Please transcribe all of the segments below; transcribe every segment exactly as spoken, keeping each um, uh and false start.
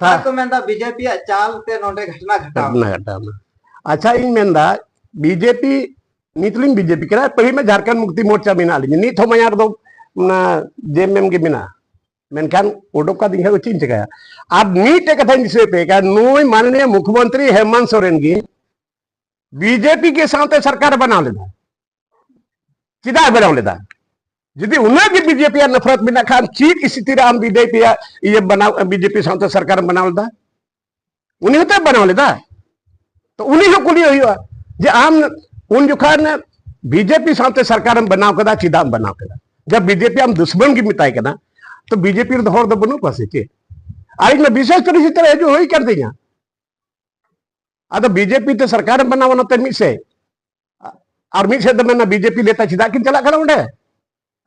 ᱚᱱᱟ ᱠᱚ ᱢᱮᱱᱫᱟ ᱵᱤᱡᱮᱯᱤ ᱟᱜ ᱪᱟᱞ ᱛᱮ ᱱᱚᱰᱮ ᱜᱷᱚᱴᱱᱟ ᱜᱷᱚᱴᱟᱣ ᱮᱱᱟ᱾ ᱜᱷᱚᱴᱱᱟ ᱜᱷᱚᱴᱟᱣ ᱮᱱᱟ᱾ ᱟᱪᱪᱷᱟ, ᱤᱧ ᱢᱮᱱᱫᱟ ᱵᱤᱡᱮᱯᱤ, ᱱᱤᱛ ᱞᱤᱧ ᱵᱤᱡᱮᱯᱤ ᱠᱟᱱᱟ, ᱯᱟᱹᱦᱤᱞ ᱢᱟ ᱡᱷᱟᱲᱠᱷᱚᱸᱰ ᱢᱩᱠᱛᱤ ᱢᱳᱨᱪᱟ ᱢᱮᱱᱟᱜ ᱞᱤᱧᱟ, ᱱᱤᱛ ᱦᱚᱸ ᱢᱟᱭᱟᱨ ᱫᱚ ᱚᱱᱟ ᱡᱮᱢᱮᱢ ᱜᱮ ᱢᱮᱱᱟᱜᱼᱟ᱾ ᱢᱮᱱᱠᱷᱟᱱ ᱩᱰᱩᱠ ᱠᱟᱛᱮ ᱤᱧ ᱦᱚᱸ ᱪᱮᱫ ᱤᱧ ᱪᱤᱠᱟᱹᱭᱟ? ᱟᱨ ᱢᱤᱫᱴᱮᱡ ᱠᱟᱛᱷᱟᱧ ᱫᱤᱥᱟᱹᱭ ᱯᱮ ᱠᱟᱱ, ᱱᱩᱭ ᱢᱟᱱᱱᱤᱭᱚ ᱢᱩᱠᱷᱭᱚᱢᱚᱱᱛᱨᱤ ᱦᱮᱢᱚᱱᱛ ᱥᱚᱨᱮᱱ ᱜᱮ ᱵᱤᱡᱮᱯᱤ ᱜᱮ ᱥᱟᱶᱛᱮ ᱥᱚᱨᱠᱟᱨ ᱵᱮᱱᱟᱣ ᱞᱮᱫᱟ᱾ ᱪᱮᱫᱟᱜ ᱮ ᱵᱮᱱᱟᱣ ᱞᱮᱫᱟ? ᱡᱩᱫᱤ ᱩᱱᱟᱹᱜ ᱜᱮ ᱵᱤᱡᱮᱯᱤ ᱟᱜ ᱱᱚᱯᱷᱨᱚᱛ ᱢᱮᱱᱟᱜ ᱠᱷᱟᱱ, ᱪᱮᱫ ᱥᱛᱷᱤᱛᱤ ᱨᱮ ᱟᱢ ᱵᱤᱡᱮᱯᱤ ᱟᱜ ᱤᱭᱟᱹ ᱵᱮᱱᱟᱣ, ᱵᱤᱡᱮᱯᱤ ᱥᱟᱶᱛᱮ ᱥᱚᱨᱠᱟᱨ ᱮᱢ ᱵᱮᱱᱟᱣ ᱞᱮᱫᱟ? ᱩᱱᱤ ᱦᱚᱸᱛᱚᱭ ᱵᱮᱱᱟᱣ ᱞᱮᱫᱟ᱾ ᱛᱚ ᱩᱱᱤ ᱦᱚᱸ ᱠᱩᱞᱤ ᱦᱩᱭᱩᱜᱼᱟ ᱡᱮ ᱟᱢ ᱩᱱ ᱡᱚᱠᱷᱟᱱ ᱵᱤᱡᱮᱯᱤ ᱥᱟᱶᱛᱮ ᱥᱚᱨᱠᱟᱨ ᱮᱢ ᱵᱮᱱᱟᱣ ᱠᱮᱫᱟ, ᱪᱮᱫᱟᱜ ᱮᱢ ᱵᱮᱱᱟᱣ ᱠᱮᱫᱟ? ᱡᱟᱵ ᱵᱤᱡᱮᱯᱤ ᱟᱢ ᱫᱩᱥᱢᱚᱱ ᱜᱮ ᱢᱮᱛᱟᱭ ᱠᱟᱱᱟ, ᱛᱚ ᱵᱤᱡᱮᱯᱤ ᱨᱮᱫᱚ ᱦᱚᱲ ᱫᱚ ᱵᱟᱹᱱᱩᱜ ᱠᱚᱣᱟ ᱥᱮ ᱪᱮᱫ? ᱟᱨ ᱤᱧ ᱢᱟ ᱵᱤᱥᱮᱥ ᱠᱚᱨᱮ ᱦᱤᱡᱩᱜ ᱠᱟᱱ ᱛᱤᱧᱟ᱾ ᱟᱫᱚ ᱵᱤᱡᱮᱯᱤ ᱛᱮ ᱥᱚᱨᱠᱟᱨ ᱮᱢ ᱵᱮᱱᱟᱣᱟ ᱱᱚᱛᱮ ᱢᱤᱫ ᱥᱮᱫ, ᱟᱨ ᱢᱤᱫ ᱥᱮᱫ ᱫᱚ ᱢᱮᱱᱟ ᱵᱤᱡᱮᱯᱤ ᱱᱮᱛᱟ ᱪᱮᱫᱟᱜ ᱠᱤᱱ ᱪᱟᱞᱟᱜ ᱠᱟᱱᱟ ᱚᱸᱰᱮ?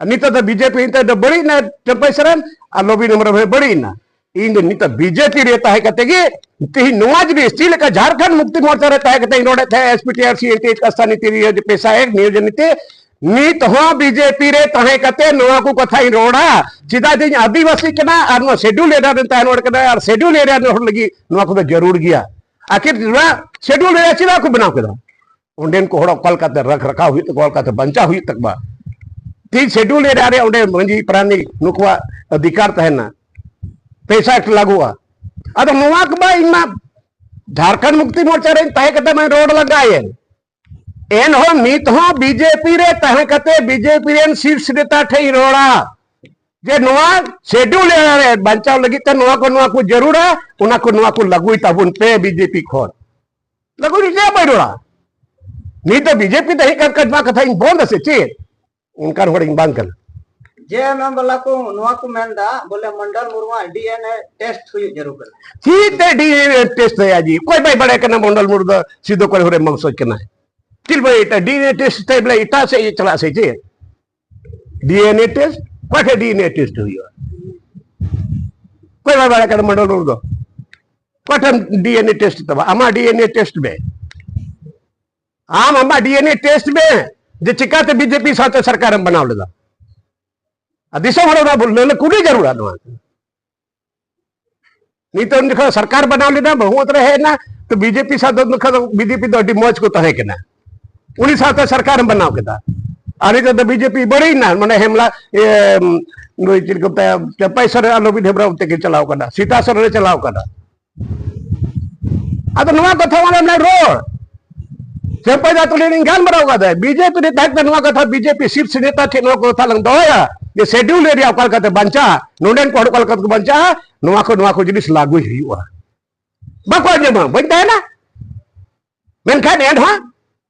ᱟᱨ ᱱᱤᱛᱚᱜ ᱫᱚ ᱵᱤᱡᱮᱯᱤ ᱱᱤᱛᱚᱜ ᱫᱚ ᱵᱟᱹᱲᱤᱡ ᱮᱱᱟ, ᱴᱮᱢᱯᱟᱭ ᱥᱚᱨᱮᱱ ᱟᱨ ᱞᱚᱵᱤ ᱦᱮᱢᱵᱨᱚᱢ ᱦᱚᱸᱭ ᱵᱟᱹᱲᱤᱡ ᱮᱱᱟ᱾ ᱤᱧ ᱫᱚ ᱱᱤᱛᱚᱜ ᱵᱤᱡᱮᱯᱤ ᱨᱮ ᱛᱟᱦᱮᱸ ᱠᱟᱛᱮ ᱜᱮ ᱛᱮᱦᱮᱧ ᱱᱚᱣᱟ ᱡᱤᱱᱤᱥ ᱪᱮᱫ ᱞᱮᱠᱟ ᱡᱷᱟᱨᱠᱷᱚᱸᱰ ᱢᱩᱠᱛᱤ ᱢᱳᱨᱪᱟ ᱨᱮ ᱛᱟᱦᱮᱸ ᱠᱟᱛᱮ ᱤᱧ ᱨᱚᱲᱮᱫ ᱛᱟᱦᱮᱸ, ᱮᱥ ᱯᱤ ᱴᱤ ᱟᱨ ᱥᱤ ᱮᱱ ᱴᱤ ᱮᱭᱤᱪ ᱠᱟᱥᱛᱟ ᱱᱤᱛᱤ ᱱᱤᱭᱳᱡ ᱯᱮᱥᱟ ᱮᱠ ᱱᱤᱭᱳᱡ ᱱᱤᱛᱤ, ᱱᱤᱛ ᱦᱚᱸ ᱵᱤᱡᱮᱯᱤ ᱨᱮ ᱛᱟᱦᱮᱸ ᱠᱟᱛᱮ ᱱᱚᱣᱟ ᱠᱚ ᱠᱟᱛᱷᱟᱧ ᱨᱚᱲᱟ᱾ ᱪᱮᱫᱟᱜ ᱡᱮ ᱤᱧ ᱟᱹᱫᱤᱵᱟᱹᱥᱤ ᱠᱟᱱᱟ ᱟᱨ ᱱᱚᱣᱟ ᱥᱮᱰᱩᱞ ᱮᱨᱤᱭᱟ ᱨᱮᱱ ᱛᱟᱦᱮᱸ ᱦᱚᱲ ᱠᱟᱱᱟ, ᱟᱨ ᱥᱮᱰᱩᱞ ᱮᱨᱤᱭᱟ ᱨᱮᱱ ᱦᱚᱲ ᱞᱟᱹᱜᱤᱫ ᱱᱚᱣᱟ ᱠᱚᱫᱚ ᱡᱟᱹᱨᱩᱲ ᱜᱮᱭᱟ᱾ ᱟᱹᱠᱷᱤᱨ ᱱᱚᱣᱟ ᱥᱮᱰᱩᱞ ᱮᱨᱤᱭᱟ ᱪᱮᱫᱟᱜ ᱠᱚ ᱵᱮᱱᱟᱣ ᱠᱮᱫᱟ? ᱚᱸᱰᱮᱱ ᱠᱚ ᱦᱚᱲ ᱚᱠᱟ ᱞᱮᱠᱟᱛᱮ ᱨᱟᱠᱷ ᱨᱟᱠᱷᱟᱣ ᱦᱩᱭᱩᱜ ᱛᱟᱠᱚᱣᱟ, ᱚᱠᱟ ᱞᱮᱠᱟᱛᱮ ᱵᱟᱧᱪᱟᱣ ᱦᱩᱭᱩᱜ ᱛᱟᱠᱚᱣᱟ᱾ ᱛᱤᱦᱤᱧ ᱥᱮᱰᱩᱞ ᱮᱨᱤᱭᱟ ᱨᱮ ᱚᱸᱰᱮ ᱢᱟᱹᱡᱷᱤ ᱯᱟᱨᱟᱱᱤᱠ ᱱᱩᱠᱩᱣᱟᱜ ᱚᱫᱷᱤᱠᱟᱨ ᱛᱟᱦᱮᱱᱟ, ᱯᱚᱭᱥᱟ ᱮᱠᱴ ᱞᱟᱹᱜᱩᱜᱼᱟ᱾ ᱟᱫᱚ ᱱᱚᱣᱟ ᱠᱚ ᱢᱟ ᱤᱧ ᱢᱟ ᱡᱷᱟᱨᱠᱷᱚᱸᱰ ᱢᱩᱠᱛᱤ ᱢᱳᱨᱪᱟ ᱨᱮᱧ ᱛᱟᱦᱮᱸ ᱠᱟᱛᱮ ᱢᱟᱧ ᱨᱚᱲ ᱞᱟᱜᱟᱭᱮᱱ, ᱮᱱᱦᱚᱸ ᱱᱤᱛ ᱦᱚᱸ ᱵᱤᱡᱮᱯᱤ ᱨᱮ ᱛᱟᱦᱮᱸ ᱠᱟᱛᱮ ᱵᱤᱡᱮᱯᱤ ᱨᱮᱱ ᱥᱤᱨᱥ ᱱᱮᱛᱟ ᱴᱷᱮᱱ ᱤᱧ ᱨᱚᱲᱟ ᱡᱮ ᱱᱚᱣᱟ ᱥᱮᱰᱩᱞ ᱮᱨᱤᱭᱟ ᱨᱮ ᱵᱟᱧᱪᱟᱣ ᱞᱟᱹᱜᱤᱫ ᱛᱮ ᱱᱚᱣᱟ ᱠᱚ, ᱱᱚᱣᱟ ᱠᱚ ᱡᱟᱹᱨᱩᱲᱟ, ᱚᱱᱟ ᱠᱚ, ᱱᱚᱣᱟ ᱠᱚ ᱞᱟᱹᱜᱩᱭ ᱛᱟᱵᱚᱱ ᱯᱮ ᱵᱤᱡᱮᱯᱤ ᱠᱷᱚᱱ᱾ ᱞᱟᱹᱜᱩ ᱨᱮ ᱪᱮᱫᱟᱜ ᱵᱟᱭ ᱨᱚᱲᱟ? ᱱᱤᱛ ᱫᱚ ᱵᱤᱡᱮᱯᱤ ᱛᱮ ᱦᱮᱡ ᱠᱟᱛᱮ ᱱᱚᱣᱟ ᱠᱟᱛᱷᱟᱧ ᱵᱚᱱᱫ ᱟᱥᱮ ᱪᱮᱫ? ᱚᱱᱠᱟᱱ ᱦᱚᱲᱤᱧ ᱵᱟᱝ ᱠᱟᱱᱟ᱾ ᱡᱮ ᱮᱢ ᱮᱢ ᱵᱟᱞᱟ ᱠᱚ ᱱᱚᱣᱟ ᱠᱚ ᱢᱮᱱᱫᱟ ᱵᱚᱞᱮ ᱢᱚᱱᱰᱚᱞ ᱢᱩᱨᱢᱩᱣᱟᱜ ᱰᱤ ᱮᱱ ᱮ ᱴᱮᱥᱴ ᱦᱩᱭᱩᱜ ᱡᱟᱹᱨᱩᱲ ᱠᱟᱱᱟ᱾ ᱪᱮᱫ ᱛᱮ ᱰᱤ ᱮᱱ ᱮ ᱴᱮᱥᱴ ᱦᱩᱭᱩᱜᱼᱟ ᱡᱤ? ᱚᱠᱚᱭ ᱵᱟᱭ ᱵᱟᱲᱟᱭ ᱠᱟᱱᱟ ᱢᱚᱱᱰᱚᱞ ᱢᱩᱨᱢᱩ ᱫᱚ ᱥᱤᱫᱩ ᱠᱟᱹᱱᱦᱩ ᱨᱮᱱ ᱵᱚᱝᱥᱚᱡᱽ ᱠᱟᱱᱟᱭ? ᱪᱮᱫ ᱵᱟᱭ ᱰᱤ ᱮᱱ ᱮ ᱴᱮᱥᱴ ᱛᱮ ᱵᱚᱞᱮ ᱮᱴᱟᱜ ᱥᱮᱫ ᱪᱟᱞᱟᱜ ᱥᱮ ᱪᱮᱫ? ᱰᱤ ᱮᱱ ᱮ ᱴᱮᱥᱴ? ᱚᱠᱚᱭ ᱴᱷᱮᱱ ᱰᱤ ᱮᱱ ᱮ ᱴᱮᱥᱴ ᱦᱩᱭᱩᱜᱼᱟ? ᱚᱠᱚᱭ ᱵᱟᱭ ᱵᱟᱲᱟᱭ ᱠᱟᱱᱟ ᱢᱚᱱᱰᱚᱞ ᱢᱩᱨᱢᱩ ᱫᱚ? ᱚᱠᱚᱭ ᱴᱷᱮᱱ ᱰᱤ ᱮᱱ ᱮ ᱴᱮᱥᱴ ᱛᱟᱢᱟ? ᱟᱢᱟᱜ ᱰᱤ ᱮᱱ ᱮ ᱴᱮᱥᱴ ᱢᱮ᱾ ᱟᱢ ᱟᱢᱟᱜ ᱰᱤ ᱮᱱ ᱮ ᱴᱮᱥᱴ ᱢᱮ ᱡᱮ ᱪᱤᱠᱟᱛᱮ ᱵᱤᱡᱮᱯᱤ ᱥᱟᱶᱛᱮ ᱥᱚᱨᱠᱟᱨᱮᱢ ᱵᱮᱱᱟᱣ ᱞᱮᱫᱟ᱾ ᱟᱨ ᱫᱤᱥᱚᱢ ᱦᱚᱲ ᱚᱱᱟ ᱵᱚᱞ-, ᱞᱟᱹᱞᱟᱹ ᱠᱩᱞᱤ ᱡᱟᱹᱨᱩᱲᱟ ᱱᱚᱣᱟ᱾ ᱱᱤᱛᱚᱜ ᱩᱱ ᱡᱚᱠᱷᱚᱱ ᱥᱚᱨᱠᱟᱨ ᱵᱮᱱᱟᱣ ᱞᱮᱫᱟ, ᱵᱚᱦᱩᱛ ᱨᱮ ᱦᱮᱡ ᱮᱱᱟ, ᱛᱚ ᱵᱤᱡᱮᱯᱤ ᱥᱟᱶ ᱫᱚ ᱩᱱ ᱡᱚᱠᱷᱚᱱ ᱫᱚ ᱵᱤᱡᱮᱯᱤ ᱫᱚ ᱟᱹᱰᱤ ᱢᱚᱡᱽ ᱠᱚ ᱛᱟᱦᱮᱸ ᱠᱟᱱᱟ, ᱩᱱᱤ ᱥᱟᱶᱛᱮ ᱥᱚᱨᱠᱟᱨ ᱮᱢ ᱵᱮᱱᱟᱣ ᱠᱮᱫᱟ᱾ ᱟᱨ ᱱᱤᱛᱚᱜ ᱫᱚ ᱵᱤᱡᱮᱯᱤ ᱵᱟᱹᱲᱤᱡ ᱮᱱᱟ, ᱢᱟᱱᱮ ᱦᱮᱢᱞᱟ, ᱤᱭᱟᱹ, ᱱᱩᱭ ᱪᱮᱫ ᱠᱚ ᱢᱮᱛᱟᱭᱟ, ᱪᱟᱯᱟᱭ ᱥᱚᱨᱮᱱ ᱟᱨ ᱞᱚᱵᱤ ᱦᱮᱢᱵᱨᱚᱢ ᱛᱮᱜᱮ ᱪᱟᱞᱟᱣ ᱠᱟᱱᱟ, ᱥᱤᱛᱟ ᱥᱚᱨᱮᱱ ᱮ ᱪᱟᱞᱟᱣ ᱠᱟᱱᱟ᱾ ᱟᱫᱚ ᱱᱚᱣᱟ ᱠᱟᱛᱷᱟ ᱢᱟᱱᱮ ᱨᱚᱲ, ᱪᱟᱯᱟᱭ ᱫᱟ ᱛᱩᱞᱤ ᱞᱤᱧ ᱜᱟᱞᱢᱟᱨᱟᱣ ᱠᱟᱫᱟ, ᱵᱤᱡᱮᱯᱤ ᱨᱮ ᱛᱟᱦᱮᱸ ᱠᱟᱛᱮ ᱱᱚᱣᱟ ᱠᱟᱛᱷᱟ ᱵᱤᱡᱮᱯᱤ ᱥᱤᱨᱥ ᱱᱮᱛᱟ ᱴᱷᱮᱱ ᱱᱚᱣᱟ ᱠᱟᱛᱷᱟ ᱞᱟᱝ ᱫᱚᱦᱚᱭᱟ ᱡᱮ ᱥᱮᱰᱤᱭᱩᱞ ᱮᱨᱤᱭᱟ ᱚᱠᱟ ᱞᱮᱠᱟᱛᱮ ᱵᱟᱧᱪᱟᱜᱼᱟ, ᱱᱚᱰᱮᱱ ᱠᱚ ᱦᱚᱲ ᱚᱠᱟ ᱞᱮᱠᱟᱛᱮ ᱠᱚ ᱵᱟᱧᱪᱟᱜᱼᱟ, ᱱᱚᱣᱟ ᱠᱚ, ᱱᱚᱣᱟ ᱠᱚ ᱡᱤᱱᱤᱥ ᱞᱟᱹᱜᱩᱭ ᱦᱩᱭᱩᱜᱼᱟ᱾ ᱵᱟᱠᱚ ᱟᱸᱡᱚᱢᱟ, ᱵᱟᱹᱧ ᱛᱟᱦᱮᱱᱟ᱾ ᱢᱮᱱᱠᱷᱟᱱ ᱮᱱᱦᱚᱸ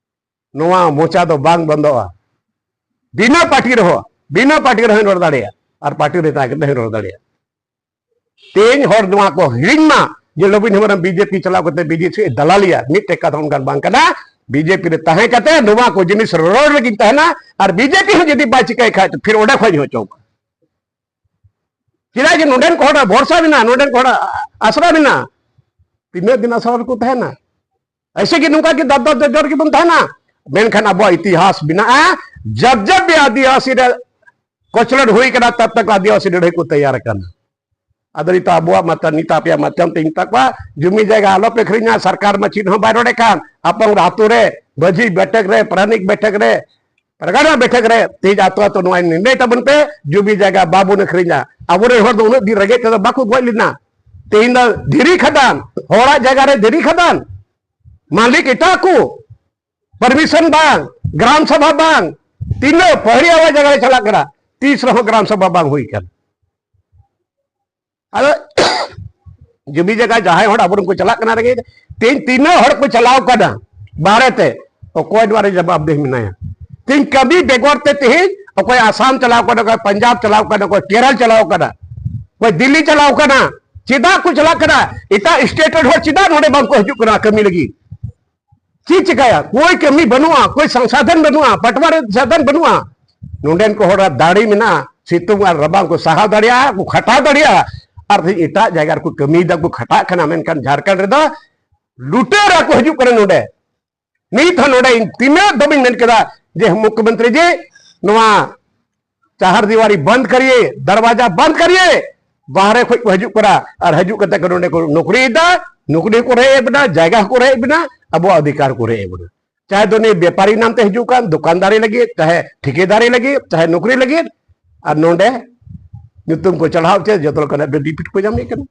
ᱱᱚᱣᱟ ᱢᱚᱪᱟ ᱫᱚ ᱵᱟᱝ ᱵᱚᱱᱫᱚᱜᱼᱟ᱾ ᱵᱤᱱᱟᱹ ᱯᱟᱨᱴᱤ ᱨᱮᱦᱚᱸ, ᱵᱤᱱᱟᱹ ᱯᱟᱨᱴᱤ ᱨᱮᱦᱚᱸ ᱨᱚᱲ ᱫᱟᱲᱮᱭᱟᱜᱼᱟ, ᱟᱨ ᱯᱟᱨᱴᱤ ᱨᱮ ᱛᱟᱦᱮᱸ ᱠᱟᱛᱮ ᱦᱚᱸ ᱨᱚᱲ ᱫᱟᱲᱮᱭᱟᱜᱼᱟ᱾ ᱛᱮᱦᱮᱧ ᱦᱚᱲ ᱱᱚᱣᱟ ᱠᱚ ᱦᱤᱲᱤᱧ ᱢᱟ ᱡᱮ ᱞᱚᱵᱤᱱ ᱦᱮᱢᱵᱨᱚᱢ ᱵᱤᱡᱮᱯᱤ ᱪᱟᱞᱟᱣ ᱠᱟᱛᱮ ᱵᱤᱡᱮᱯᱤ ᱫᱟᱞᱟᱞᱤᱭᱟ, ᱢᱤᱫᱴᱮᱡ ᱠᱟᱛᱷᱟ ᱚᱱᱠᱟᱱ ᱵᱟᱝ ᱠᱟᱱᱟ᱾ ᱵᱤᱡᱮᱯᱤ ᱨᱮ ᱛᱟᱦᱮᱸ ᱠᱟᱛᱮ ᱱᱚᱣᱟ ᱠᱚ ᱡᱤᱱᱤᱥ ᱨᱚᱲ ᱨᱮᱜᱤᱧ ᱛᱟᱦᱮᱱᱟ, ᱟᱨ ᱵᱤᱡᱮᱯᱤ ᱦᱚᱸ ᱡᱩᱫᱤ ᱵᱟᱭ ᱪᱤᱠᱟᱹᱭ ᱠᱷᱟᱡ, ᱛᱚ ᱯᱷᱤᱨ ᱚᱸᱰᱮ ᱠᱷᱚᱡ ᱦᱚᱪᱚ ᱠᱚᱣᱟ᱾ ᱪᱮᱫᱟᱜ ᱡᱮ ᱱᱚᱰᱮᱱ ᱠᱚ ᱦᱚᱲᱟᱜ ᱵᱷᱚᱨᱥᱟ ᱢᱮᱱᱟᱜᱼᱟ, ᱱᱚᱰᱮᱱ ᱠᱚ ᱦᱚᱲᱟᱜ ᱟᱥᱨᱟ ᱢᱮᱱᱟᱜᱼᱟ᱾ ᱛᱤᱱᱟᱹᱜ ᱫᱤᱱ ᱟᱥᱨᱟ ᱨᱮᱠᱚ ᱛᱟᱦᱮᱱᱟ? ᱮᱭᱥᱮ ᱜᱮ ᱱᱚᱝᱠᱟ ᱜᱮ ᱫᱟᱫᱟ ᱫᱚᱡᱚᱨ ᱜᱮᱵᱚᱱ ᱛᱟᱦᱮᱱᱟ? ᱢᱮᱱᱠᱷᱟᱱ ᱟᱵᱚᱣᱟᱜ ᱤᱛᱤᱦᱟᱥ ᱢᱮᱱᱟᱜᱼᱟ, ᱡᱟᱵ ᱡᱟᱵ ᱵᱤ ᱟᱹᱫᱤᱵᱟᱹᱥᱤ ᱨᱮ ᱠᱚᱪᱞᱚᱱ ᱦᱩᱭ ᱠᱟᱱᱟ, ᱛᱟᱵ ᱛᱟᱠ ᱟᱹᱫᱤᱵᱟᱹᱥᱤ ᱞᱟᱹᱲᱦᱟᱹᱭ ᱠᱚ ᱛᱮᱭᱟᱨ ᱟᱠᱟᱱᱟ᱾ ᱟᱫᱚ ᱱᱤᱛᱚᱜ ᱟᱵᱚᱣᱟᱜ ᱢᱟᱛᱟ-, ᱱᱤᱛᱚᱜ ᱟᱯᱮᱭᱟᱜ ᱢᱟᱫᱽᱫᱷᱚᱢ ᱛᱮ ᱤᱧ ᱢᱮᱛᱟ ᱠᱚᱣᱟ, ᱡᱩᱢᱤ ᱡᱟᱭᱜᱟ ᱟᱞᱚ ᱯᱮ ᱟᱹᱠᱷᱨᱤᱧᱟ, ᱥᱚᱨᱠᱟᱨ ᱢᱟ ᱪᱮᱫ ᱦᱚᱸ ᱵᱟᱭ ᱨᱚᱲᱮᱫ ᱠᱟᱱ, ᱟᱯᱚᱱ ᱟᱛᱳ ᱨᱮ, ᱢᱟᱹᱡᱷᱤ ᱵᱮᱴᱷᱮᱠ ᱨᱮ, ᱯᱟᱨᱟᱱᱤᱠ ᱵᱮᱴᱷᱮᱠ ᱨᱮ, ᱯᱟᱨᱜᱟᱱᱟ ᱵᱮᱴᱷᱮᱠ ᱨᱮ, ᱛᱮᱦᱮᱧ ᱟᱛᱳ ᱟᱛᱳ ᱱᱚᱣᱟ ᱱᱤᱨᱬᱚᱭ ᱛᱟᱵᱚᱱ ᱯᱮ, ᱡᱩᱢᱤ ᱡᱟᱭᱜᱟ ᱵᱟᱵᱚᱱ ᱟᱹᱠᱷᱨᱤᱧᱟ᱾ ᱟᱵᱚᱨᱮᱱ ᱦᱚᱲ ᱫᱚ ᱩᱱᱟᱹᱜ ᱫᱤᱱ ᱨᱮᱸᱜᱮᱡ ᱛᱮᱫᱚ ᱵᱟᱠᱚ ᱜᱚᱡ ᱞᱮᱱᱟ᱾ ᱛᱮᱦᱮᱧ ᱫᱚ ᱫᱷᱤᱨᱤ ᱠᱷᱟᱫᱟᱱ, ᱦᱚᱲᱟᱜ ᱡᱟᱭᱜᱟ ᱨᱮ ᱫᱷᱤᱨᱤ ᱠᱷᱟᱫᱟᱱ, ᱢᱟᱹᱞᱤᱠ ᱮᱴᱟᱜ ᱠᱚ, ᱯᱟᱨᱢᱤᱥᱚᱱ ᱵᱟᱝ, ᱜᱨᱟᱢ ᱥᱚᱵᱷᱟ ᱵᱟᱝ, ᱛᱤᱱᱟᱹᱜ ᱯᱟᱹᱦᱲᱤ ᱟᱵᱚᱣᱟᱜ ᱡᱟᱭᱜᱟ ᱨᱮ ᱪᱟᱞᱟᱜ ᱠᱟᱱᱟ, ᱛᱤᱥ ᱨᱮᱦᱚᱸ ᱜᱨᱟᱢ ᱥᱚᱵᱷᱟ ᱵᱟᱝ ᱦᱩᱭ ᱠᱟᱱᱟ᱾ ᱟᱫᱚ ᱡᱩᱢᱤ ᱡᱟᱭᱜᱟ ᱡᱟᱦᱟᱸᱭ ᱦᱚᱲ ᱟᱵᱚᱨᱮᱱ ᱠᱚ ᱪᱟᱞᱟᱜ ᱠᱟᱱᱟ ᱨᱮᱸᱜᱮᱡ, ᱛᱮᱦᱮᱧ ᱛᱤᱱᱟᱹᱜ ᱦᱚᱲ ᱠᱚ ᱪᱟᱞᱟᱣ ᱠᱟᱱᱟ ᱵᱟᱨᱦᱮ ᱛᱮ, ᱚᱠᱚᱭ ᱱᱚᱣᱟ ᱨᱮ ᱡᱚᱵᱟᱵᱫᱮᱦᱤ ᱢᱮᱱᱟᱭᱟ? ᱛᱮᱦᱮᱧ ᱠᱟᱹᱢᱤ ᱵᱮᱜᱚᱨ ᱛᱮ ᱛᱮᱦᱮᱧ ᱚᱠᱚᱭ ᱟᱥᱟᱢ ᱪᱟᱞᱟᱣ ᱠᱟᱱᱟ, ᱚᱠᱚᱭ ᱯᱟᱧᱡᱟᱵᱽ ᱪᱟᱞᱟᱣ ᱠᱟᱱᱟ, ᱚᱠᱚᱭ ᱠᱮᱨᱟᱞ ᱪᱟᱞᱟᱣ ᱠᱟᱱᱟ, ᱚᱠᱚᱭ ᱫᱤᱞᱞᱤ ᱪᱟᱞᱟᱣ ᱠᱟᱱᱟ, ᱪᱮᱫᱟᱜ ᱠᱚ ᱪᱟᱞᱟᱜ ᱠᱟᱱᱟ? ᱮᱴᱟᱜ ᱥᱴᱮᱴ ᱨᱮᱱ ᱦᱚᱲ ᱪᱮᱫᱟᱜ ᱱᱚᱰᱮ ᱵᱟᱝ ᱠᱚ ᱦᱤᱡᱩᱜ ᱠᱟᱱᱟ ᱠᱟᱹᱢᱤ ᱞᱟᱹᱜᱤᱫ? ᱪᱮᱫ ᱪᱤᱠᱟᱹᱭᱟ? ᱠᱳᱭ ᱠᱟᱹᱢᱤ ᱵᱟᱹᱱᱩᱜᱼᱟ, ᱠᱳᱭ ᱥᱚᱝᱥᱟᱫᱷᱚᱱ ᱵᱟᱹᱱᱩᱜᱼᱟ, ᱯᱟᱴᱣᱟᱨᱤ ᱥᱟᱫᱷᱚᱱ ᱵᱟᱹᱱᱩᱜᱼᱟ᱾ ᱱᱚᱰᱮᱱ ᱠᱚ ᱦᱚᱲᱟᱜ ᱫᱟᱲᱮ ᱢᱮᱱᱟᱜᱼᱟ, ᱥᱤᱛᱩᱝ ᱟᱨ ᱨᱟᱵᱟᱝ ᱠᱚ ᱥᱟᱦᱟᱣ ᱫᱟᱲᱮᱭᱟᱜᱼᱟ, ᱠᱚ ᱠᱷᱟᱴᱟᱣ ᱫᱟᱲᱮᱭᱟᱜᱼᱟ᱾ ᱟᱨ ᱛᱮᱦᱮᱧ ᱮᱴᱟᱜ ᱡᱟᱭᱜᱟ ᱨᱮᱠᱚ ᱠᱟᱹᱢᱤᱭᱮᱫᱟ, ᱠᱚ ᱠᱷᱟᱴᱟᱜ ᱠᱟᱱᱟ, ᱢᱮᱱᱠᱷᱟᱱ ᱡᱷᱟᱲᱠᱷᱚᱸᱰ ᱨᱮᱫᱚ ᱞᱩᱴᱮᱨᱟ ᱠᱚ ᱦᱤᱡᱩᱜ ᱠᱟᱱᱟ ᱱᱚᱰᱮ᱾ ᱱᱤᱛ ᱦᱚᱸ ᱱᱚᱰᱮ ᱤᱧ ᱛᱤᱱᱟᱹᱜ ᱫᱚᱢᱤᱧ ᱢᱮᱱ ᱠᱮᱫᱟ ᱡᱮ ᱢᱩᱠᱷᱭᱚᱢᱚᱱᱛᱨᱤ ᱡᱤ, ᱱᱚᱣᱟ ᱪᱟᱦᱟᱨ ᱫᱤᱣᱟᱨᱤ ᱵᱚᱱᱫ ᱠᱟᱨᱤᱭᱮ, ᱫᱟᱨᱣᱟᱡᱟ ᱵᱚᱱᱫ ᱠᱟᱨᱤᱭᱮ, ᱵᱟᱦᱨᱮ ᱠᱷᱚᱡ ᱠᱚ ᱦᱤᱡᱩᱜ ᱠᱟᱱᱟ ᱟᱨ ᱦᱤᱡᱩᱜ ᱠᱟᱛᱮ ᱠᱚ ᱱᱚᱰᱮ ᱠᱚ ᱱᱚᱠᱨᱤᱭᱮᱫᱟ, ᱱᱚᱠᱨᱤ ᱠᱚ ᱨᱮᱡ ᱮᱫ ᱵᱚᱱᱟ, ᱡᱟᱭᱜᱟ ᱦᱚᱸᱠᱚ ᱨᱮᱡ ᱮᱫ ᱵᱚᱱᱟ, ᱟᱵᱚᱣᱟᱜ ᱚᱫᱷᱤᱠᱟᱨ ᱠᱚ ᱨᱮᱡ ᱮᱫ ᱵᱚᱱᱟ᱾ ᱪᱟᱦᱮ ᱫᱚ ᱱᱩᱭ ᱵᱮᱯᱟᱨᱤ ᱱᱟᱢ ᱛᱮ ᱦᱤᱡᱩᱜ ᱠᱟᱱ, ᱫᱚᱠᱟᱱᱫᱟᱨᱤ ᱞᱟᱹᱜᱤᱫ, ᱪᱟᱦᱮ ᱴᱷᱤᱠᱮᱫᱟᱨᱤ ᱞᱟᱹᱜᱤᱫ, ᱪᱟᱦᱮ ᱱᱚᱠᱨᱤ ᱞᱟᱹᱜᱤᱫ, ᱟᱨ ᱱᱚᱰᱮ ᱧᱩᱛᱩᱢ ᱠᱚ ᱪᱟᱲᱦᱟᱣ ᱦᱚᱪᱚᱭᱟ, ᱡᱚᱛᱚ ᱞᱮᱠᱟᱱᱟᱜ benefit ᱠᱚ ᱧᱟᱢᱮᱫ ᱠᱟᱱᱟ᱾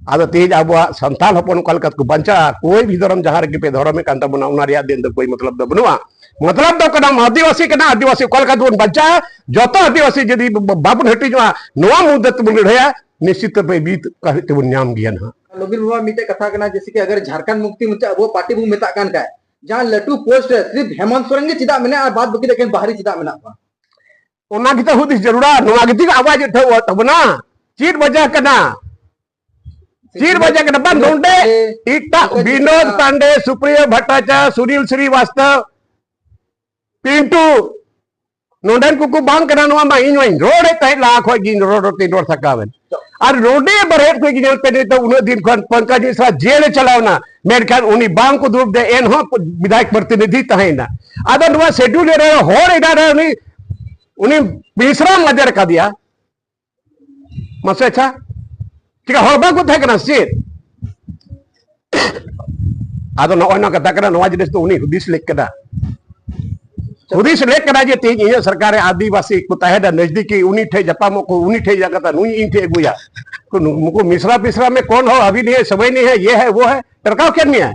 ᱟᱫᱚ ᱛᱮᱦᱮᱧ ᱟᱵᱚᱣᱟᱜ ᱥᱟᱱᱛᱟᱲ ᱦᱚᱯᱚᱱ ᱚᱠᱟ ᱞᱮᱠᱟ ᱛᱮᱠᱚ ᱵᱟᱧᱪᱟᱜᱼᱟ, ᱠᱳᱭ ᱵᱷᱤ ᱫᱷᱚᱨᱚᱢ ᱡᱟᱦᱟᱸ ᱨᱮᱜᱮ ᱯᱮ ᱫᱷᱚᱨᱚᱢᱮᱫ ᱠᱟᱱ ᱛᱟᱵᱚᱱᱟ, ᱚᱱᱟ ᱨᱮᱭᱟᱜ ᱫᱤᱱ ᱫᱚ ᱠᱳᱭ ᱢᱚᱛᱞᱚᱵ ᱫᱚ ᱵᱟᱹᱱᱩᱜᱼᱟ᱾ ᱢᱚᱛᱞᱚᱵ ᱫᱚ ᱠᱟᱱᱟ ᱟᱹᱫᱤᱵᱟᱹᱥᱤ ᱠᱟᱱᱟ, ᱟᱹᱫᱤᱵᱟᱹᱥᱤ ᱚᱠᱟ ᱞᱮᱠᱟ ᱛᱮᱵᱚᱱ ᱵᱟᱧᱪᱟᱜᱼᱟ, ᱡᱚᱛᱚ ᱟᱹᱫᱤᱵᱟᱹᱥᱤ ᱡᱩᱫᱤ ᱵᱟ-, ᱵᱟᱵᱚᱱ ᱦᱟᱹᱴᱤᱧᱚᱜᱼᱟ, ᱱᱚᱣᱟ ᱢᱩᱫᱽᱫᱟᱹ ᱛᱮᱵᱚᱱ ᱞᱟᱹᱲᱦᱟᱹᱭᱟ, ᱱᱤᱥᱪᱤᱛ ᱛᱮ ᱵᱤᱡᱚᱭ ᱛᱮᱵᱚᱱ ᱧᱟᱢ ᱜᱮᱭᱟ ᱱᱟᱦᱟᱜ᱾ ᱞᱚᱵᱤᱨ ᱵᱟᱵᱟ, ᱢᱤᱫᱴᱮᱡ ᱠᱟᱛᱷᱟ ᱠᱟᱱᱟ, ᱡᱮᱭᱥᱮ ᱠᱤ ᱟᱜᱟᱨ ᱡᱷᱟᱨᱠᱷᱚᱸᱰ ᱢᱩᱠᱛᱤ ᱢᱚᱨᱪᱟ ᱟᱵᱚ ᱯᱟᱨᱴᱤ ᱵᱚᱱ ᱢᱮᱛᱟᱜ ᱠᱟᱱ ᱠᱷᱟᱡ, ᱡᱟᱦᱟᱸ ᱞᱟᱹᱴᱩ ᱯᱳᱥᱴ ᱨᱮ ᱥᱤᱨᱯ ᱦᱮᱢᱚᱱᱛ ᱥᱚᱨᱮᱱ ᱜᱮ ᱪᱮᱫᱟᱜ ᱢᱮᱱᱟᱭᱟ ᱟᱨ ᱵᱟᱫ ᱵᱟᱹᱠᱤ ᱫᱚ ᱮᱠᱮᱱ ᱵᱟᱦᱨᱤ ᱪᱮᱫᱟᱜ ᱢᱮᱱᱟᱜ ᱠᱚᱣᱟ? ᱚᱱᱟ ᱜᱮᱛᱚ ᱦᱩᱫᱤᱥ ᱡᱟᱹᱨᱩᱲᱟ, ᱱᱚᱣᱟ ᱜᱮᱛᱚ ᱟᱵᱚᱣᱟᱜ ᱡᱮ ᱴᱷᱟᱹᱣ ᱛᱟᱵᱚᱱᱟ᱾ ᱪᱮᱫ ᱵᱟᱡᱟ ᱠᱟᱱᱟ? ᱪᱮᱫ ᱵᱟᱡᱟ ᱠᱟᱱᱟ? ᱵᱟᱝ, ᱱᱚᱰᱮ ᱮᱴᱟᱜ ᱵᱤᱱᱳᱫ ᱯᱟᱱᱰᱮ, ᱥᱩᱯᱨᱤᱭᱟ ᱵᱷᱟᱴᱟᱪᱟᱨ, ᱥᱩᱱᱤᱞ ᱥᱨᱤᱵᱟᱥᱛᱚᱵ, ᱯᱤᱱᱴᱩ, ᱱᱚᱰᱮᱱ ᱠᱚᱠᱚ ᱵᱟᱝ ᱠᱟᱱᱟ, ᱱᱚᱣᱟ ᱢᱟ ᱤᱧ ᱢᱟᱧ ᱨᱚᱲᱮᱫ ᱛᱟᱦᱮᱸᱫ, ᱞᱟᱦᱟ ᱠᱷᱚᱡ ᱜᱤᱧ ᱨᱚᱲ, ᱨᱚᱲ ᱛᱤᱧ ᱨᱚᱲ ᱥᱟᱠᱟᱣᱮᱱ᱾ ᱟᱨ ᱱᱚᱰᱮ ᱵᱟᱨᱦᱮ ᱠᱷᱚᱡ ᱜᱮ ᱧᱮᱞ ᱯᱮ, ᱱᱤᱛᱚᱜ ᱩᱱᱟᱹᱜ ᱫᱤᱱ ᱠᱷᱚᱱ ᱯᱚᱝᱠᱚᱡᱽ ᱢᱤᱥᱨᱟ ᱡᱮᱞ ᱮ ᱪᱟᱞᱟᱣ ᱮᱱᱟ, ᱢᱮᱱᱠᱷᱟᱱ ᱩᱱᱤ ᱵᱟᱝ ᱠᱚ ᱫᱩᱲᱩᱵ ᱫᱮ, ᱮᱱᱦᱚᱸ ᱵᱤᱫᱷᱟᱭᱚᱠ ᱯᱨᱚᱛᱤᱱᱤᱫᱷᱤ ᱛᱟᱦᱮᱸᱭᱮᱱᱟ᱾ ᱟᱫᱚ ᱱᱚᱣᱟ ᱥᱮᱰᱩᱞ ᱨᱮ ᱦᱚᱲ ᱮᱱᱟ ᱨᱮ ᱩᱱᱤ, ᱩᱱᱤ ᱢᱤᱥᱨᱟᱢ ᱟᱫᱮᱨ ᱠᱟᱫᱮᱭᱟ, ᱢᱟᱥᱮ ᱟᱪᱪᱷᱟ, ᱪᱮᱠᱟ ᱦᱚᱲ ᱵᱟᱝ ᱠᱚ ᱛᱟᱦᱮᱸ ᱠᱟᱱᱟ ᱥᱮ ᱪᱮᱫ? ᱟᱫᱚ ᱱᱚᱜᱼᱚᱭ ᱱᱚᱣᱟ ᱠᱟᱛᱷᱟ ᱠᱟᱱᱟ, ᱱᱚᱣᱟ ᱡᱤᱱᱤᱥ ᱫᱚ ᱩᱱᱤ ᱦᱩᱫᱤᱥ ᱞᱮᱫ ᱠᱟᱱᱟ᱾ ᱦᱩᱫᱤᱥ ᱞᱮᱫ ᱠᱟᱱᱟ ᱡᱮ ᱛᱮᱦᱮᱧ ᱤᱧᱟᱹᱜ ᱥᱚᱨᱠᱟᱨ ᱨᱮ ᱟᱹᱫᱤᱵᱟᱹᱥᱤ ᱠᱚ ᱛᱟᱦᱮᱱᱟ, ᱱᱚᱡᱫᱤᱠᱤ ᱩᱱᱤ ᱴᱷᱮᱡ ᱧᱟᱯᱟᱢᱚᱜ ᱠᱚ, ᱩᱱᱤ ᱴᱷᱮᱡ ᱤᱭᱟᱹ ᱠᱟᱛᱮ ᱱᱩᱭ ᱤᱧ ᱴᱷᱮᱡ ᱟᱹᱜᱩᱭᱟ᱾ ᱱᱩᱠᱩ ᱢᱤᱥᱨᱟ ᱯᱤᱥᱨᱟ ᱢᱮ, ᱠᱚᱱ ᱦᱚ ᱟᱵᱷᱤ ᱱᱟᱦᱤ ᱦᱮ, ᱥᱚᱢᱚᱭ ᱱᱟᱦᱤ ᱦᱮ, ᱭᱮ ᱦᱮ, ᱣᱳ ᱦᱮ, ᱴᱟᱨᱠᱟᱣ ᱠᱮᱫ ᱢᱮᱭᱟ᱾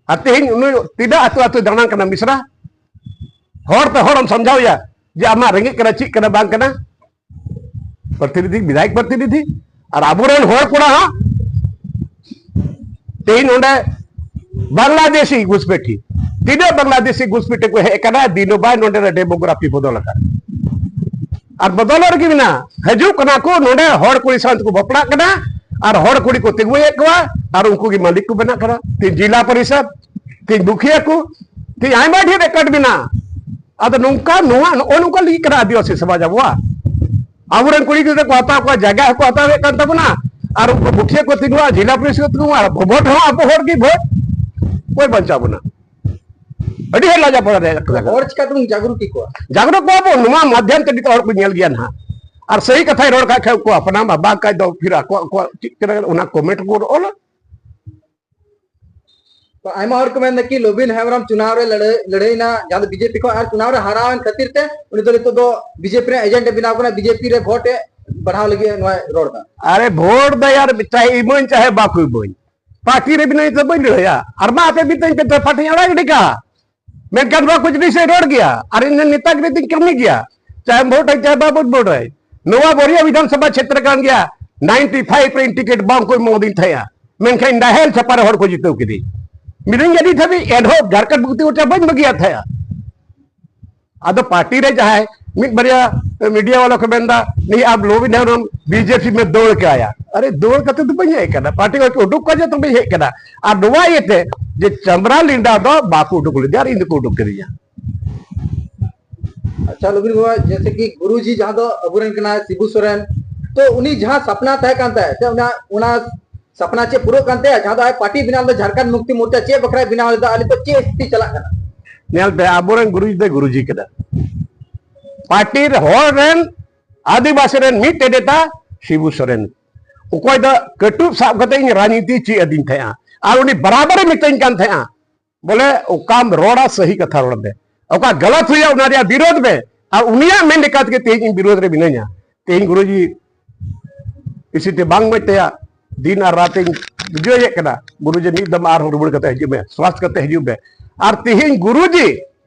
ᱟᱨ ᱛᱮᱦᱮᱧ ᱩᱱᱤ ᱛᱤᱱᱟᱹᱜ ᱟᱹᱛᱩ ᱟᱹᱛᱩ ᱫᱟᱬᱟᱱ ᱠᱟᱱᱟ ᱢᱤᱥᱨᱟ? ᱦᱚᱲ ᱛᱮ ᱦᱚᱲᱮᱢ ᱥᱚᱢᱡᱷᱟᱣ ᱮᱭᱟ ᱡᱮ ᱟᱢᱟᱜ ᱨᱮᱸᱜᱮᱡ ᱠᱟᱱᱟ, ᱪᱮᱫ ᱠᱟᱱᱟ, ᱵᱟᱝ ᱠᱟᱱᱟ? ᱯᱨᱚᱛᱤᱱᱤᱫᱷᱤ, ᱵᱤᱫᱷᱟᱭᱚᱠ ᱯᱨᱚᱛᱤᱱᱤᱫᱷᱤ᱾ ᱟᱨ ᱟᱵᱚᱨᱮᱱ ᱦᱚᱲ ᱠᱚᱲᱟ ᱦᱚᱸ ᱛᱮᱦᱮᱧ ᱱᱚᱰᱮ ᱵᱟᱝᱞᱟᱫᱮᱥᱤ ᱜᱷᱩᱥᱯᱮᱴᱷᱤ, ᱛᱤᱱᱟᱹᱜ ᱵᱟᱝᱞᱟᱫᱮᱥᱤ ᱜᱷᱩᱥᱯᱮᱴᱷᱤ ᱠᱚ ᱦᱮᱡ ᱟᱠᱟᱱᱟ, ᱫᱤᱱᱩ ᱵᱷᱟᱭ ᱱᱚᱰᱮ ᱨᱮ demography ᱵᱚᱫᱚᱞ ᱟᱠᱟᱱᱟ᱾ ᱟᱨ ᱵᱚᱫᱚᱞ ᱨᱮᱜᱮ ᱢᱮᱱᱟᱜᱼᱟ, ᱦᱤᱡᱩᱜ ᱠᱟᱱᱟ ᱠᱚ ᱱᱚᱰᱮ, ᱦᱚᱲ ᱠᱩᱲᱤ ᱥᱟᱶ ᱛᱮᱠᱚ ᱵᱟᱯᱞᱟᱜ ᱠᱟᱱᱟ ᱟᱨ ᱦᱚᱲ ᱠᱩᱲᱤ ᱠᱚ ᱛᱤᱸᱜᱩᱭᱮᱫ ᱠᱚᱣᱟ ᱟᱨ ᱩᱱᱠᱩ ᱜᱮ ᱢᱟᱹᱞᱤᱠ ᱠᱚ ᱵᱮᱱᱟᱜ ᱠᱟᱱᱟ᱾ ᱛᱮᱦᱮᱧ ᱡᱤᱞᱟ ᱯᱚᱨᱤᱥᱚᱫ, ᱛᱮᱦᱮᱧ ᱢᱩᱠᱷᱤᱭᱟᱹ ᱠᱚ, ᱛᱮᱦᱮᱧ ᱟᱭᱢᱟ ᱰᱷᱮᱨ ᱮᱠᱴ ᱢᱮᱱᱟᱜᱼᱟ᱾ ᱟᱫᱚ ᱱᱚᱝᱠᱟ, ᱱᱚᱣᱟ, ᱱᱚᱜᱼᱚ ᱱᱚᱝᱠᱟ ᱞᱟᱹᱜᱤᱫ ᱠᱟᱱᱟ ᱟᱹᱫᱤᱵᱟᱹᱥᱤ ᱥᱚᱢᱟᱡᱽ ᱟᱵᱚᱣᱟᱜ᱾ ᱟᱵᱚᱨᱮᱱ ᱠᱩᱲᱤ ᱜᱤᱫᱽᱨᱟᱹ ᱠᱚ ᱦᱟᱛᱟᱣ ᱠᱚᱣᱟ, ᱡᱟᱭᱜᱟ ᱦᱚᱸᱠᱚ ᱦᱟᱛᱟᱣᱮᱫ ᱠᱟᱱ ᱛᱟᱵᱚᱱᱟ, ᱟᱨ ᱩᱱᱠᱩ ᱢᱩᱠᱷᱤᱭᱟᱹ ᱠᱚ ᱛᱤᱸᱜᱩᱣᱟ, ᱡᱤᱞᱟ ᱯᱚᱨᱤᱥᱚᱫ ᱠᱚ, ᱟᱨ ᱵᱷᱳᱴ ᱦᱚᱸ ᱟᱵᱚ ᱦᱚᱲ ᱜᱮ ᱵᱷᱳᱴ᱾ ᱚᱠᱚᱭ ᱵᱟᱧᱪᱟᱣ ᱵᱚᱱᱟ? ᱟᱹᱰᱤ ᱦᱚᱲ ᱞᱟᱡᱟ ᱯᱟᱲᱟ ᱨᱮᱭᱟᱜ ᱠᱟᱛᱷᱟ ᱠᱟᱱᱟ᱾ ᱦᱚᱲ ᱪᱤᱠᱟ ᱛᱮᱵᱚᱱ ᱡᱟᱜᱽᱨᱩᱠ ᱠᱮᱠᱚᱣᱟ? ᱡᱟᱜᱽᱨᱩᱠ ᱠᱚᱣᱟ ᱵᱚᱱ, ᱱᱚᱣᱟ ᱢᱟᱫᱽᱫᱷᱚᱢ ᱛᱮ ᱱᱤᱛᱚᱜ ᱦᱚᱲ ᱠᱚ ᱧᱮᱞ ᱜᱮᱭᱟ ᱱᱟᱦᱟᱜ᱾ ᱟᱨ ᱥᱟᱹᱦᱤ ᱠᱟᱛᱷᱟᱭ ᱨᱚᱲ ᱠᱷᱟᱡ ᱠᱷᱟᱡ ᱩᱱᱠᱩ ᱟᱯᱱᱟᱨ ᱢᱟ, ᱵᱟᱝ ᱠᱷᱟᱡ ᱫᱚ ᱯᱷᱤᱨ ᱟᱠᱚᱣᱟᱜ, ᱟᱠᱚᱣᱟᱜ ᱪᱮᱫ ᱠᱟᱱᱟ ᱚᱱᱟ ᱠᱚᱢᱮᱱᱴ ᱠᱚ ᱚᱞᱟ᱾ ᱛᱚ ᱟᱭᱢᱟ ᱦᱚᱲ ᱠᱚ ᱢᱮᱱᱫᱟ ᱠᱤ ᱞᱚᱵᱤᱱ ᱦᱮᱢᱵᱨᱚᱢ ᱪᱩᱱᱟᱣ ᱨᱮ ᱞᱟᱹᱲᱦᱟᱹᱭ ᱞᱟᱹᱲᱦᱟᱹᱭᱱᱟ ᱡᱟᱦᱟᱸ ᱫᱚ ᱵᱤᱡᱮᱯᱤ ᱠᱷᱚᱱ, ᱟᱨ ᱪᱩᱱᱟᱣ ᱨᱮ ᱦᱟᱨᱟᱣᱮᱱ ᱠᱷᱟᱹᱛᱤᱨ ᱛᱮ ᱩᱱᱤ ᱫᱚ ᱱᱤᱛᱚᱜ ᱫᱚ ᱵᱤᱡᱮᱯᱤ ᱨᱮᱱ ᱮᱡᱮᱱᱴ ᱮ ᱵᱮᱱᱟᱣ ᱠᱟᱱᱟ, ᱵᱤᱡᱮᱯᱤ ᱨᱮ ᱵᱷᱳᱴ ᱮ ᱵᱟᱲᱦᱟᱣ ᱞᱟᱹᱜᱤᱫ ᱱᱚᱣᱟᱭ ᱨᱚᱲ ᱮᱫᱟ᱾ ᱟᱨᱮ ᱵᱷᱳᱴ ᱫᱚ ᱭᱟᱨ ᱪᱟᱦᱮ ᱤᱢᱟᱹᱧ ᱪᱟᱦᱮ ᱵᱟᱠᱚ ᱤᱢᱟᱹᱧ, ᱯᱟᱨᱴᱤ ᱨᱮ ᱵᱤᱱᱟᱹᱧ ᱛᱮ ᱵᱟᱹᱧ ᱞᱟᱹᱲᱦᱟᱹᱭᱟ᱾ ᱟᱨ ᱢᱟ ᱟᱯᱮ ᱵᱤᱛᱟᱹᱧ ᱯᱮ ᱛᱚ ᱯᱟᱨᱴᱤᱧ ᱟᱲᱟᱜ ᱜᱤᱰᱤ ᱠᱟᱜᱼᱟ᱾ ᱢᱮᱱᱠᱷᱟᱱ ᱱᱚᱣᱟ ᱠᱚ ᱡᱤᱱᱤᱥ ᱮ ᱨᱚᱲ ᱜᱮᱭᱟ, ᱟᱨ ᱤᱧ ᱫᱚ ᱱᱮᱛᱟ ᱜᱤᱨᱤ ᱛᱤᱧ ᱠᱟᱹᱢᱤ ᱜᱮᱭᱟ, ᱪᱟᱦᱮ ᱵᱷᱳᱴ ᱟᱹᱧ ᱪᱟᱦᱮ ᱵᱟᱵᱚᱱ ᱵᱷᱳᱴ ᱟᱹᱧ᱾ ᱱᱚᱣᱟ ᱵᱟᱨᱭᱟ ᱵᱤᱫᱷᱟᱱ ᱥᱚᱵᱷᱟ ᱪᱷᱮᱛᱨᱚ ᱠᱟᱱ ᱜᱮᱭᱟ, ᱱᱟᱭᱤᱱᱴᱤ ᱯᱷᱟᱭᱤᱵᱷ ᱨᱮ ᱤᱧ ᱴᱤᱠᱤᱴ ᱵᱟᱝ ᱠᱚ ᱮᱢᱚᱜ ᱫᱤᱧ ᱛᱟᱦᱮᱸᱜᱼᱟ, ᱢᱮᱱᱠᱷᱟᱱ ᱱᱟᱦᱮᱞ ᱪᱷᱟᱯᱟ ᱨᱮ ᱦᱚᱲ ᱠᱚ ᱡᱤᱛᱟᱹᱣ ᱠᱤᱫᱤᱧ᱾ ᱢᱤᱱᱟᱹᱧ ᱜᱮ ᱱᱤᱛ ᱦᱟᱹᱵᱤᱡ, ᱮᱱᱦᱚᱸ ᱡᱷᱟᱨᱠᱷᱚᱸᱰ ᱢᱩᱠᱛᱤ ᱢᱳᱨᱪᱟ ᱵᱟᱹᱧ ᱵᱟᱹᱜᱤᱭᱟᱫ ᱛᱟᱦᱮᱸᱜᱼᱟ᱾ ᱟᱫᱚ ᱯᱟᱨᱴᱤ ᱨᱮ ᱡᱟᱦᱟᱸᱭ ᱢᱤᱫ ᱵᱟᱨᱭᱟ ᱢᱤᱰᱤᱭᱟ ᱵᱟᱞᱟ ᱠᱚ ᱢᱮᱱᱫᱟ, ᱱᱤᱭᱟᱹ ᱟᱵ ᱞᱚᱵᱤᱱ ᱦᱮᱢᱵᱨᱚᱢ ᱵᱤᱡᱮᱯᱤ ᱢᱮ ᱫᱟᱹᱲ ᱠᱟᱭᱟ᱾ ᱟᱨᱮ ᱫᱟᱹᱲ ᱠᱟᱛᱮ ᱫᱚ ᱵᱟᱹᱧ ᱦᱮᱡ ᱠᱟᱱᱟ, ᱯᱟᱨᱴᱤ ᱠᱷᱚᱱ ᱩᱰᱩᱠ ᱠᱟᱛᱮ ᱛᱚ ᱵᱟᱹᱧ ᱦᱮᱡ ᱠᱟᱱᱟ᱾ ᱟᱨ ᱱᱚᱣᱟ ᱤᱭᱟᱹᱛᱮ ᱡᱮ ᱪᱟᱢᱨᱟ ᱞᱤᱸᱰᱟ ᱫᱚ ᱵᱟᱠᱚ ᱩᱰᱩᱠ ᱞᱮᱫᱮᱭᱟ ᱟᱨ ᱤᱧ ᱫᱚᱠᱚ ᱩᱰᱩᱠ ᱠᱮᱫᱤᱧᱟ᱾ ᱟᱪᱪᱷᱟ ᱞᱚᱵᱤᱱ ᱵᱟᱵᱟ, ᱡᱮᱭᱥᱮ ᱠᱤ ᱜᱩᱨᱩ ᱡᱤ ᱡᱟᱦᱟᱸ ᱫᱚ ᱟᱵᱚᱨᱮᱱ ᱠᱟᱱᱟᱭ ᱥᱤᱵᱩ ᱥᱚᱨᱮᱱ, ᱛᱚ ᱩᱱᱤ ᱡᱟᱦᱟᱸ ᱥᱟᱯᱱᱟ ᱛᱟᱦᱮᱸ ᱠᱟᱱ ᱛᱟᱭᱟ, ᱥᱮ ᱚᱱᱟ ᱚᱱᱟ ᱥᱟᱯᱱᱟ ᱪᱮᱫ ᱯᱩᱨᱟᱹᱜ ᱠᱟᱱ ᱛᱟᱭᱟ? ᱡᱟᱦᱟᱸ ᱫᱚ ᱟᱡ ᱯᱟᱨᱴᱤ ᱵᱮᱱᱟᱣ ᱞᱮᱫᱟ, ᱡᱷᱟᱲᱠᱷᱚᱸᱰ ᱢᱩᱠᱛᱤ ᱢᱳᱨᱪᱟ ᱪᱮᱫ ᱵᱟᱠᱷᱨᱟᱭ ᱵᱮᱱᱟᱣ ᱞᱮᱫᱟ ᱟᱨ ᱱᱤᱛᱚᱜ ᱪᱮᱫ ᱥᱛᱷᱤᱛᱤ ᱪᱟᱞᱟᱜ ᱠᱟᱱᱟ? ᱧᱮᱞ ᱯᱮ, ᱟᱵᱚᱨᱮᱱ ᱜᱩᱨᱩ ᱡᱤ ᱫᱚ ᱜᱩᱨᱩ ᱡᱤ ᱠᱟᱱᱟ᱾ ᱯᱟᱨᱴᱤ ᱨᱮ ᱦᱚᱲ ᱨᱮᱱ ᱟᱹᱫᱤᱵᱟᱹᱥᱤ ᱨᱮᱱ ᱢᱤᱫᱴᱮᱡ ᱱᱮᱛᱟ ᱥᱤᱵᱩ ᱥᱚᱨᱮᱱ, ᱚᱠᱚᱭ ᱫᱚ ᱠᱟᱹᱴᱩᱵ ᱥᱟᱵ ᱠᱟᱛᱮ ᱤᱧ ᱨᱟᱡᱽᱱᱤᱛᱤ ᱪᱮᱫ ᱟᱹᱫᱤᱧ ᱛᱟᱦᱮᱸᱜᱼᱟ, ᱟᱨ ᱩᱱᱤ ᱵᱟᱨᱟᱵᱟᱨᱮ ᱢᱤᱛᱟᱹᱧ ᱠᱟᱱ ᱛᱟᱦᱮᱸᱜᱼᱟ, ᱵᱚᱞᱮ ᱚᱠᱟᱢ ᱨᱚᱲᱟ ᱥᱟᱹᱦᱤ ᱠᱟᱛᱷᱟ ᱨᱚᱲ ᱢᱮ, ᱚᱠᱟ ᱜᱟᱞᱟᱛ ᱦᱩᱭᱩᱜᱼᱟ ᱚᱱᱟ ᱨᱮᱭᱟᱜ ᱵᱤᱨᱳᱫᱷ ᱢᱮ᱾ ᱟᱨ ᱩᱱᱤᱭᱟᱜ ᱢᱮᱱ ᱞᱮᱠᱟ ᱛᱮᱜᱮ ᱛᱮᱦᱮᱧ ᱤᱧ ᱵᱤᱨᱳᱫᱷ ᱨᱮ ᱢᱤᱱᱟᱹᱧᱟ᱾ ᱛᱮᱦᱮᱧ ᱜᱩᱨᱩ ᱡᱤ ᱤᱥᱤ ᱛᱮ ᱵᱟᱝ ᱢᱚᱡᱽ ᱛᱟᱭᱟ, ᱫᱤᱱ ᱟᱨ ᱨᱟᱛ ᱤᱧ ᱵᱩᱡᱷᱟᱹᱣ ᱮᱫ ᱠᱟᱱᱟ᱾ ᱜᱩᱨᱩ ᱡᱤ ᱢᱤᱫ ᱫᱚᱢ ᱟᱨᱦᱚᱸ ᱨᱩᱣᱟᱹᱲ ᱠᱟᱛᱮ ᱦᱤᱡᱩᱜ ᱢᱮ, ᱥᱣᱟᱥᱛᱷ ᱠᱟᱛᱮ ᱦᱤᱡᱩᱜ ᱢᱮ᱾ ᱟᱨ ᱛᱮᱦᱮᱧ ᱜᱩᱨᱩ ᱡᱤ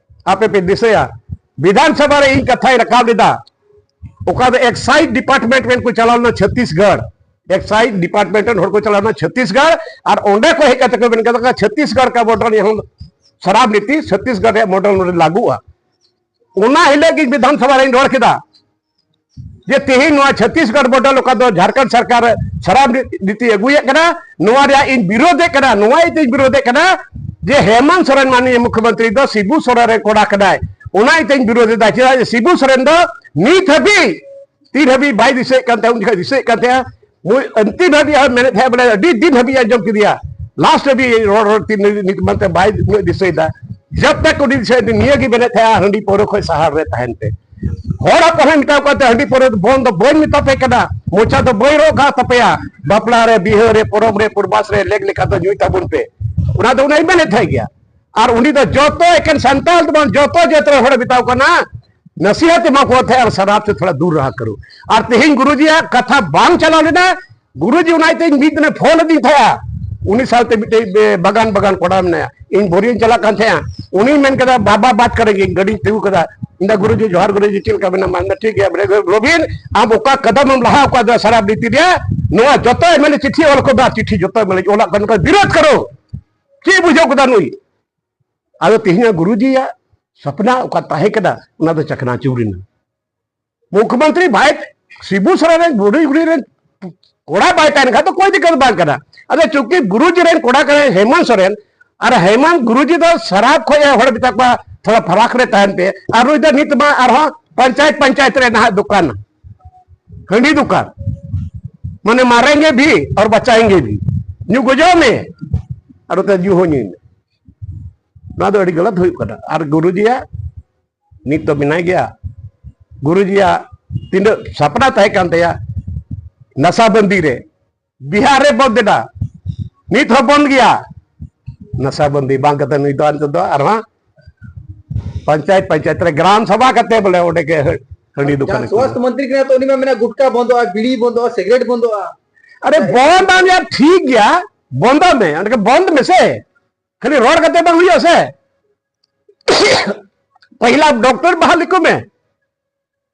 ᱟᱯᱮ ᱯᱮ ᱫᱤᱥᱟᱹᱭᱟ, ᱵᱤᱫᱷᱟᱱ ᱥᱚᱵᱷᱟ ᱨᱮ ᱤᱧ ᱠᱟᱛᱷᱟᱭ ᱨᱟᱠᱟᱵ ᱞᱮᱫᱟ, ᱚᱠᱟ ᱫᱚ ᱮᱠᱥᱟᱭᱤᱡᱽ ᱰᱤᱯᱟᱨᱴᱢᱮᱱᱴ ᱨᱮᱱ ᱠᱚ ᱪᱟᱞᱟᱣ ᱞᱮᱱᱟ ᱪᱷᱚᱛᱤᱥᱜᱚᱲ, ᱮᱠᱥᱟᱭᱤᱡᱽ ᱰᱤᱯᱟᱨᱴᱢᱮᱱᱴ ᱨᱮᱱ ᱦᱚᱲ ᱠᱚ ᱪᱟᱞᱟᱣ ᱞᱮᱱᱟ ᱪᱷᱚᱛᱤᱥᱜᱚᱲ, ᱟᱨ ᱚᱸᱰᱮ ᱠᱚ ᱦᱮᱡ ᱠᱟᱛᱮ ᱠᱚ ᱢᱮᱱ ᱠᱮᱫᱟ, ᱪᱷᱚᱛᱤᱥᱜᱚᱲ ᱠᱟ ᱢᱚᱰᱮᱞ ᱭᱟᱦᱟᱸ ᱥᱟᱨᱟᱯ ᱱᱤᱛᱤ ᱪᱷᱚᱛᱤᱥᱜᱚᱲ ᱨᱮᱭᱟᱜ ᱢᱚᱰᱮᱞ ᱱᱚᱰᱮ ᱞᱟᱹᱜᱩᱜᱼᱟ᱾ ᱚᱱᱟ ᱦᱤᱞᱳᱜ ᱜᱮ ᱵᱤᱫᱷᱟᱱ ᱥᱚᱵᱷᱟ ᱨᱮᱧ ᱨᱚᱲ ᱠᱮᱫᱟ ᱡᱮ ᱛᱮᱦᱮᱧ ᱱᱚᱣᱟ ᱪᱷᱚᱛᱤᱥᱜᱚᱲ ᱢᱚᱰᱮᱞ ᱚᱠᱟ ᱫᱚ ᱡᱷᱟᱲᱠᱷᱚᱸᱰ ᱥᱚᱨᱠᱟᱨ ᱥᱟᱨᱟᱯ ᱱᱤᱛᱤ ᱟᱹᱜᱩᱭᱮᱫ ᱠᱟᱱᱟ, ᱱᱚᱣᱟ ᱨᱮᱭᱟᱜ ᱤᱧ ᱵᱤᱨᱳᱫᱷᱮᱫ ᱠᱟᱱᱟ᱾ ᱱᱚᱣᱟ ᱤᱭᱟᱹᱛᱮᱧ ᱵᱤᱨᱳᱫᱷᱮᱫ ᱠᱟᱱᱟ ᱡᱮ ᱦᱮᱢᱚᱱᱛ ᱥᱚᱨᱮᱱ ᱢᱟᱱᱱᱤᱭᱚ ᱢᱩᱠᱷᱭᱚᱢᱚᱱᱛᱨᱤ ᱫᱚ ᱥᱤᱵᱩ ᱥᱚᱨᱮᱱ ᱨᱮ ᱠᱚᱲᱟ ᱠᱟᱱᱟᱭ᱾ ᱚᱱᱟ ᱤᱭᱟᱹᱛᱮᱧ ᱵᱤᱨᱳᱫᱷ ᱮᱫᱟ, ᱪᱮᱫᱟᱜ ᱡᱮ ᱥᱤᱵᱩ ᱥᱚᱨᱮᱱ ᱫᱚ ᱱᱤᱛ ᱦᱟᱹᱵᱤᱡ ᱛᱤᱱ ᱦᱟᱹᱵᱤᱡ ᱵᱟᱭ ᱫᱤᱥᱟᱹᱭᱮᱫ ᱠᱟᱱ ᱛᱟᱦᱮᱸᱫ, ᱩᱱ ᱡᱚᱠᱷᱚᱱ ᱫᱤᱥᱟᱹᱭᱮᱫ ᱠᱟᱱ ᱛᱟᱦᱮᱸᱫ, ᱢᱩ-, ᱟᱱᱛᱤᱢ ᱦᱟᱹᱵᱤᱡ ᱦᱚᱸ ᱢᱮᱱᱮᱫ ᱛᱟᱦᱮᱸᱫ, ᱵᱚᱞᱮ ᱟᱹᱰᱤ ᱫᱤᱱ ᱦᱟᱹᱵᱤᱡ ᱟᱸᱡᱚᱢ ᱠᱮᱫᱮᱭᱟ, ᱞᱟᱥᱴ ᱦᱟᱹᱵᱤᱡ ᱨᱚᱲ ᱨᱚᱲ ᱛᱮ ᱱᱤᱛ ᱢᱟᱱᱛᱮ ᱵᱟᱭ ᱩᱱᱟᱹᱜ ᱫᱤᱥᱟᱹᱭᱮᱫᱟ᱾ ᱡᱟᱵ ᱛᱟᱠ ᱩᱱᱤ ᱫᱤᱥᱟᱹᱭᱮᱫ ᱱᱤᱭᱟᱹ ᱜᱮ ᱢᱮᱱᱮᱫ ᱛᱟᱦᱮᱸᱫ, ᱦᱟᱺᱰᱤ ᱯᱟᱹᱣᱨᱟᱹ ᱠᱷᱚᱱ ᱥᱟᱦᱟᱨ ᱨᱮ ᱛᱟᱦᱮᱱ ᱯᱮ᱾ ᱦᱚᱲ ᱦᱚᱯᱚᱱ ᱦᱚᱸ ᱢᱮᱛᱟ ᱠᱚᱣᱟ, ᱦᱟᱺᱰᱤ ᱯᱟᱹᱣᱨᱟᱹ ᱵᱚᱱᱫ ᱫᱚ ᱵᱟᱹᱧ ᱢᱮᱛᱟ ᱯᱮ ᱠᱟᱱᱟ, ᱢᱚᱪᱟ ᱫᱚ ᱵᱟᱹᱧ ᱨᱚᱜ ᱠᱟᱜ ᱛᱟᱯᱮᱭᱟ, ᱵᱟᱯᱞᱟ ᱨᱮ, ᱵᱤᱦᱟᱹ ᱨᱮ, ᱯᱚᱨᱚᱵᱽ ᱨᱮ, ᱯᱩᱨᱵᱟᱥ ᱨᱮ ᱞᱮᱠ ᱞᱮᱠᱟ ᱫᱚ ᱧᱩᱭ ᱛᱟᱵᱚᱱ ᱯᱮ᱾ ᱚᱱᱟ ᱫᱚ ᱚᱱᱟᱧ ᱢᱮᱱᱮᱫ ᱛᱟᱦᱮᱸ ᱜᱮᱭᱟ᱾ ᱟᱨ ᱩᱱᱤ ᱫᱚ ᱡᱚᱛᱚ ᱮᱠᱮᱱ ᱥᱟᱱᱛᱟᱲ ᱫᱚ ᱵᱟᱝ, ᱡᱚᱛᱚ ᱡᱟᱹᱛ ᱨᱮᱱ ᱦᱚᱲᱮ ᱢᱮᱛᱟᱣ ᱠᱟᱱᱟ, ᱱᱟᱥᱤᱦᱟᱛ ᱮᱢᱟ ᱠᱚ ᱛᱟᱦᱮᱸᱫ, ᱟᱨ ᱥᱟᱨᱟᱯ ᱥᱮ ᱛᱷᱚᱲᱟ ᱫᱩᱨ ᱨᱟᱦᱟ ᱠᱟᱨᱚ᱾ ᱟᱨ ᱛᱮᱦᱮᱧ ᱜᱩᱨᱩᱡᱤᱭᱟᱜ ᱠᱟᱛᱷᱟ ᱵᱟᱝ ᱪᱟᱞᱟᱣ ᱞᱮᱱᱟ, ᱜᱩᱨᱩᱡᱤ ᱚᱱᱟ ᱤᱭᱟᱹᱛᱮ ᱤᱧ ᱢᱤᱫ ᱫᱤᱱᱮ ᱯᱷᱳᱱ ᱟᱹᱫᱤᱧ ᱛᱟᱦᱮᱸᱜᱼᱟ᱾ ᱩᱱᱤ ᱥᱟᱶᱛᱮ ᱢᱤᱫᱴᱮᱡ ᱵᱮ-, ᱵᱟᱜᱟᱱ, ᱵᱟᱜᱟᱱ ᱠᱚᱲᱟ ᱢᱮᱱᱟᱭᱟ᱾ ᱤᱧ ᱵᱳᱨᱤᱭᱟᱧ ᱪᱟᱞᱟᱜ ᱠᱟᱱ ᱛᱟᱦᱮᱸᱜᱼᱟ᱾ ᱩᱱᱤᱧ ᱢᱮᱱ ᱠᱮᱫᱟ, "ᱵᱟᱵᱟ, ᱵᱟᱫ ᱠᱟᱨᱮᱸᱜᱮ, ᱜᱟᱹᱰᱤᱧ ᱛᱤᱸᱜᱩ ᱠᱟᱫᱟ᱾" ᱤᱧ ᱫᱟ, "ᱜᱩᱨᱩᱡᱤ ᱡᱚᱦᱟᱨ, ᱜᱩᱨᱩᱡᱤ ᱪᱮᱫ ᱞᱮᱠᱟ ᱢᱮᱱᱟᱢᱟ?" ᱢᱮᱱᱫᱟ, "ᱴᱷᱤᱠ ᱜᱮᱭᱟ᱾" ᱢᱮᱱᱫᱟ, "ᱨᱚᱵᱤᱱ, ᱟᱢ ᱚᱠᱟ ᱠᱟᱫᱟᱢ ᱮᱢ ᱞᱟᱦᱟ ᱟᱠᱟᱫᱟ ᱥᱟᱨᱟ ᱱᱤᱛᱤ ᱨᱮᱭᱟᱜ, ᱱᱚᱣᱟ ᱡᱚᱛᱚ ᱮᱢ ᱮᱞ ᱮ ᱪᱤᱴᱷᱤ ᱚᱞ ᱠᱚ ᱢᱮ, ᱪᱤᱴᱷᱤ ᱡᱚᱛᱚ ᱮᱢ ᱮᱞ ᱮ ᱚᱞᱟᱜ ᱠᱟᱱ ᱠᱚ ᱵᱤᱨᱳᱫ ᱠᱟᱨᱚ᱾" ᱪᱮᱫ ᱵᱩᱡᱷᱟᱹᱣ ᱠᱮᱫᱟ ᱱᱩᱭ? ᱟᱫᱚ ᱛᱮᱦᱮᱧᱟᱜ ᱜᱩᱨᱩᱡᱤᱭᱟᱜ ᱥᱟᱯᱱᱟ ᱚᱠᱟ ᱛᱟᱦᱮᱸ ᱠᱟᱱᱟ, ᱚᱱᱟ ᱫᱚ ᱪᱟᱠᱷᱱᱟ ᱪᱩᱨ ᱮᱱᱟ᱾ ᱢᱩᱠᱷᱭᱚᱢᱚᱱᱛᱨᱤ ᱵᱷᱟᱭ ᱥᱤᱵᱩ ᱥᱚᱨᱮᱱ ᱨᱮᱱ ᱵᱩᱰᱷᱤ ᱠᱩᱲᱤ ᱨᱮᱱ ᱠᱚᱲᱟ ᱵᱟᱭ ᱛᱟᱦᱮᱱ ᱠᱷᱟᱱ ᱫᱚ ᱠᱳᱭ ᱫᱤᱠᱠᱟᱛ ᱵᱟᱝ ᱠᱟᱱᱟ᱾ ᱟᱫᱚ ᱪᱩᱸᱠᱤ ᱜᱩᱨᱩᱡᱤ ᱨᱮᱱ ᱠᱚᱲᱟ ᱠᱟᱱᱟᱭ ᱦᱮᱢᱚᱱᱛ ᱥᱚᱨᱮᱱ, ᱟᱨ ᱦᱮᱢᱚᱱᱛ ᱜᱩᱨᱩᱡᱤ ᱫᱚ ᱥᱟᱨᱟᱯ ᱠᱷᱚᱡ ᱮ ᱦᱚᱲ ᱢᱮᱛᱟ ᱠᱚᱣᱟ, "ᱛᱷᱚᱲᱟ ᱯᱷᱟᱨᱟᱠ ᱨᱮ ᱛᱟᱦᱮᱱ ᱯᱮ", ᱟᱨ ᱱᱩᱭ ᱫᱚ ᱱᱤᱛ ᱢᱟ ᱟᱨᱦᱚᱸ ᱯᱚᱧᱪᱟᱭᱮᱛ, ᱯᱚᱧᱪᱟᱭᱮᱛ ᱨᱮ ᱱᱟᱦᱟᱜ ᱫᱚᱠᱟᱱ, ᱦᱟᱺᱰᱤ ᱫᱚᱠᱟᱱ, ᱢᱟᱱᱮ ᱢᱟᱨᱮᱸᱜᱮ ᱵᱷᱤ ᱟᱨ ᱵᱟᱪᱟᱭᱮᱸᱜᱮ ᱵᱷᱤ, ᱧᱩ ᱜᱚᱡᱚᱜ ᱢᱮ ᱟᱨ ᱱᱚᱛᱮ ᱧᱩ ᱦᱚᱸ ᱧᱩᱭ ᱢᱮ᱾ ᱱᱚᱣᱟ ᱫᱚ ᱟᱹᱰᱤ ᱜᱟᱞᱟᱛ ᱦᱩᱭᱩᱜ ᱠᱟᱱᱟ᱾ ᱟᱨ ᱜᱩᱨᱩᱡᱤᱭᱟᱜ ᱱᱤᱛ ᱫᱚ ᱢᱮᱱᱟᱭ ᱜᱮᱭᱟ᱾ ᱜᱩᱨᱩᱡᱤᱭᱟᱜ ᱛᱤᱱᱟᱹᱜ ᱥᱟᱯᱲᱟᱣ ᱛᱟᱦᱮᱸ ᱠᱟᱱ ᱛᱟᱭᱟ, ᱱᱟᱥᱟᱵᱟᱱᱫᱤ ᱨᱮ, ᱵᱤᱦᱟᱨ ᱨᱮ ᱵᱚᱱᱫ ᱮᱱᱟ, ᱱᱤᱛ ᱦᱚᱸ ᱵᱚᱱᱫ ᱜᱮᱭᱟ᱾ ᱱᱟᱥᱟᱵᱟᱱᱫᱤ ᱵᱟᱝ ᱠᱟᱛᱮ ᱱᱩᱭ ᱫᱚ ᱱᱤᱛᱚᱜ ᱫᱚ ᱟᱨᱦᱚᱸ ᱯᱚᱧᱪᱟᱭᱮᱛ, ᱯᱚᱧᱪᱟᱭᱮᱛ ᱨᱮ ᱜᱨᱟᱢ ᱥᱚᱵᱷᱟ ᱠᱟᱛᱮ ᱵᱚᱞᱮ ᱚᱸᱰᱮ ᱜᱮ ᱦᱟᱺᱰᱤ ᱫᱚᱠᱟᱱ ᱡᱟᱦᱟᱸ ᱥᱣᱟᱥᱛᱷ ᱢᱚᱱᱛᱨᱤ ᱠᱟᱱᱟ ᱛᱚ, ᱩᱱᱤ ᱢᱟ ᱢᱮᱱᱟ, "ᱜᱩᱴᱠᱟ ᱵᱚᱱᱫᱚᱜᱼᱟ, ᱵᱤᱲᱤ ᱵᱚᱱᱫᱚᱜᱼᱟ, ᱥᱤᱜᱟᱨᱮᱴ ᱵᱚᱱᱫᱚᱜᱼᱟ᱾" ᱟᱨᱮ ᱵᱚᱱᱫ ᱟᱢ ᱭᱟᱨ, ᱴᱷᱤᱠ ᱜᱮᱭᱟ, ᱵᱚᱱᱫᱚ ᱢᱮ, ᱚᱸᱰᱮ ᱜᱮ ᱵᱚᱱᱫ ᱢᱮᱥᱮ, ᱠᱷᱟᱹᱞᱤ ᱨᱚᱲ ᱠᱟᱛᱮ ᱵᱟᱝ ᱦᱩᱭᱩᱜᱼᱟ ᱥᱮ᱾ ᱯᱟᱹᱦᱤᱞᱟ ᱰᱚᱠᱴᱚᱨ ᱵᱟᱦᱟᱞᱤ ᱠᱚ ᱢᱮ᱾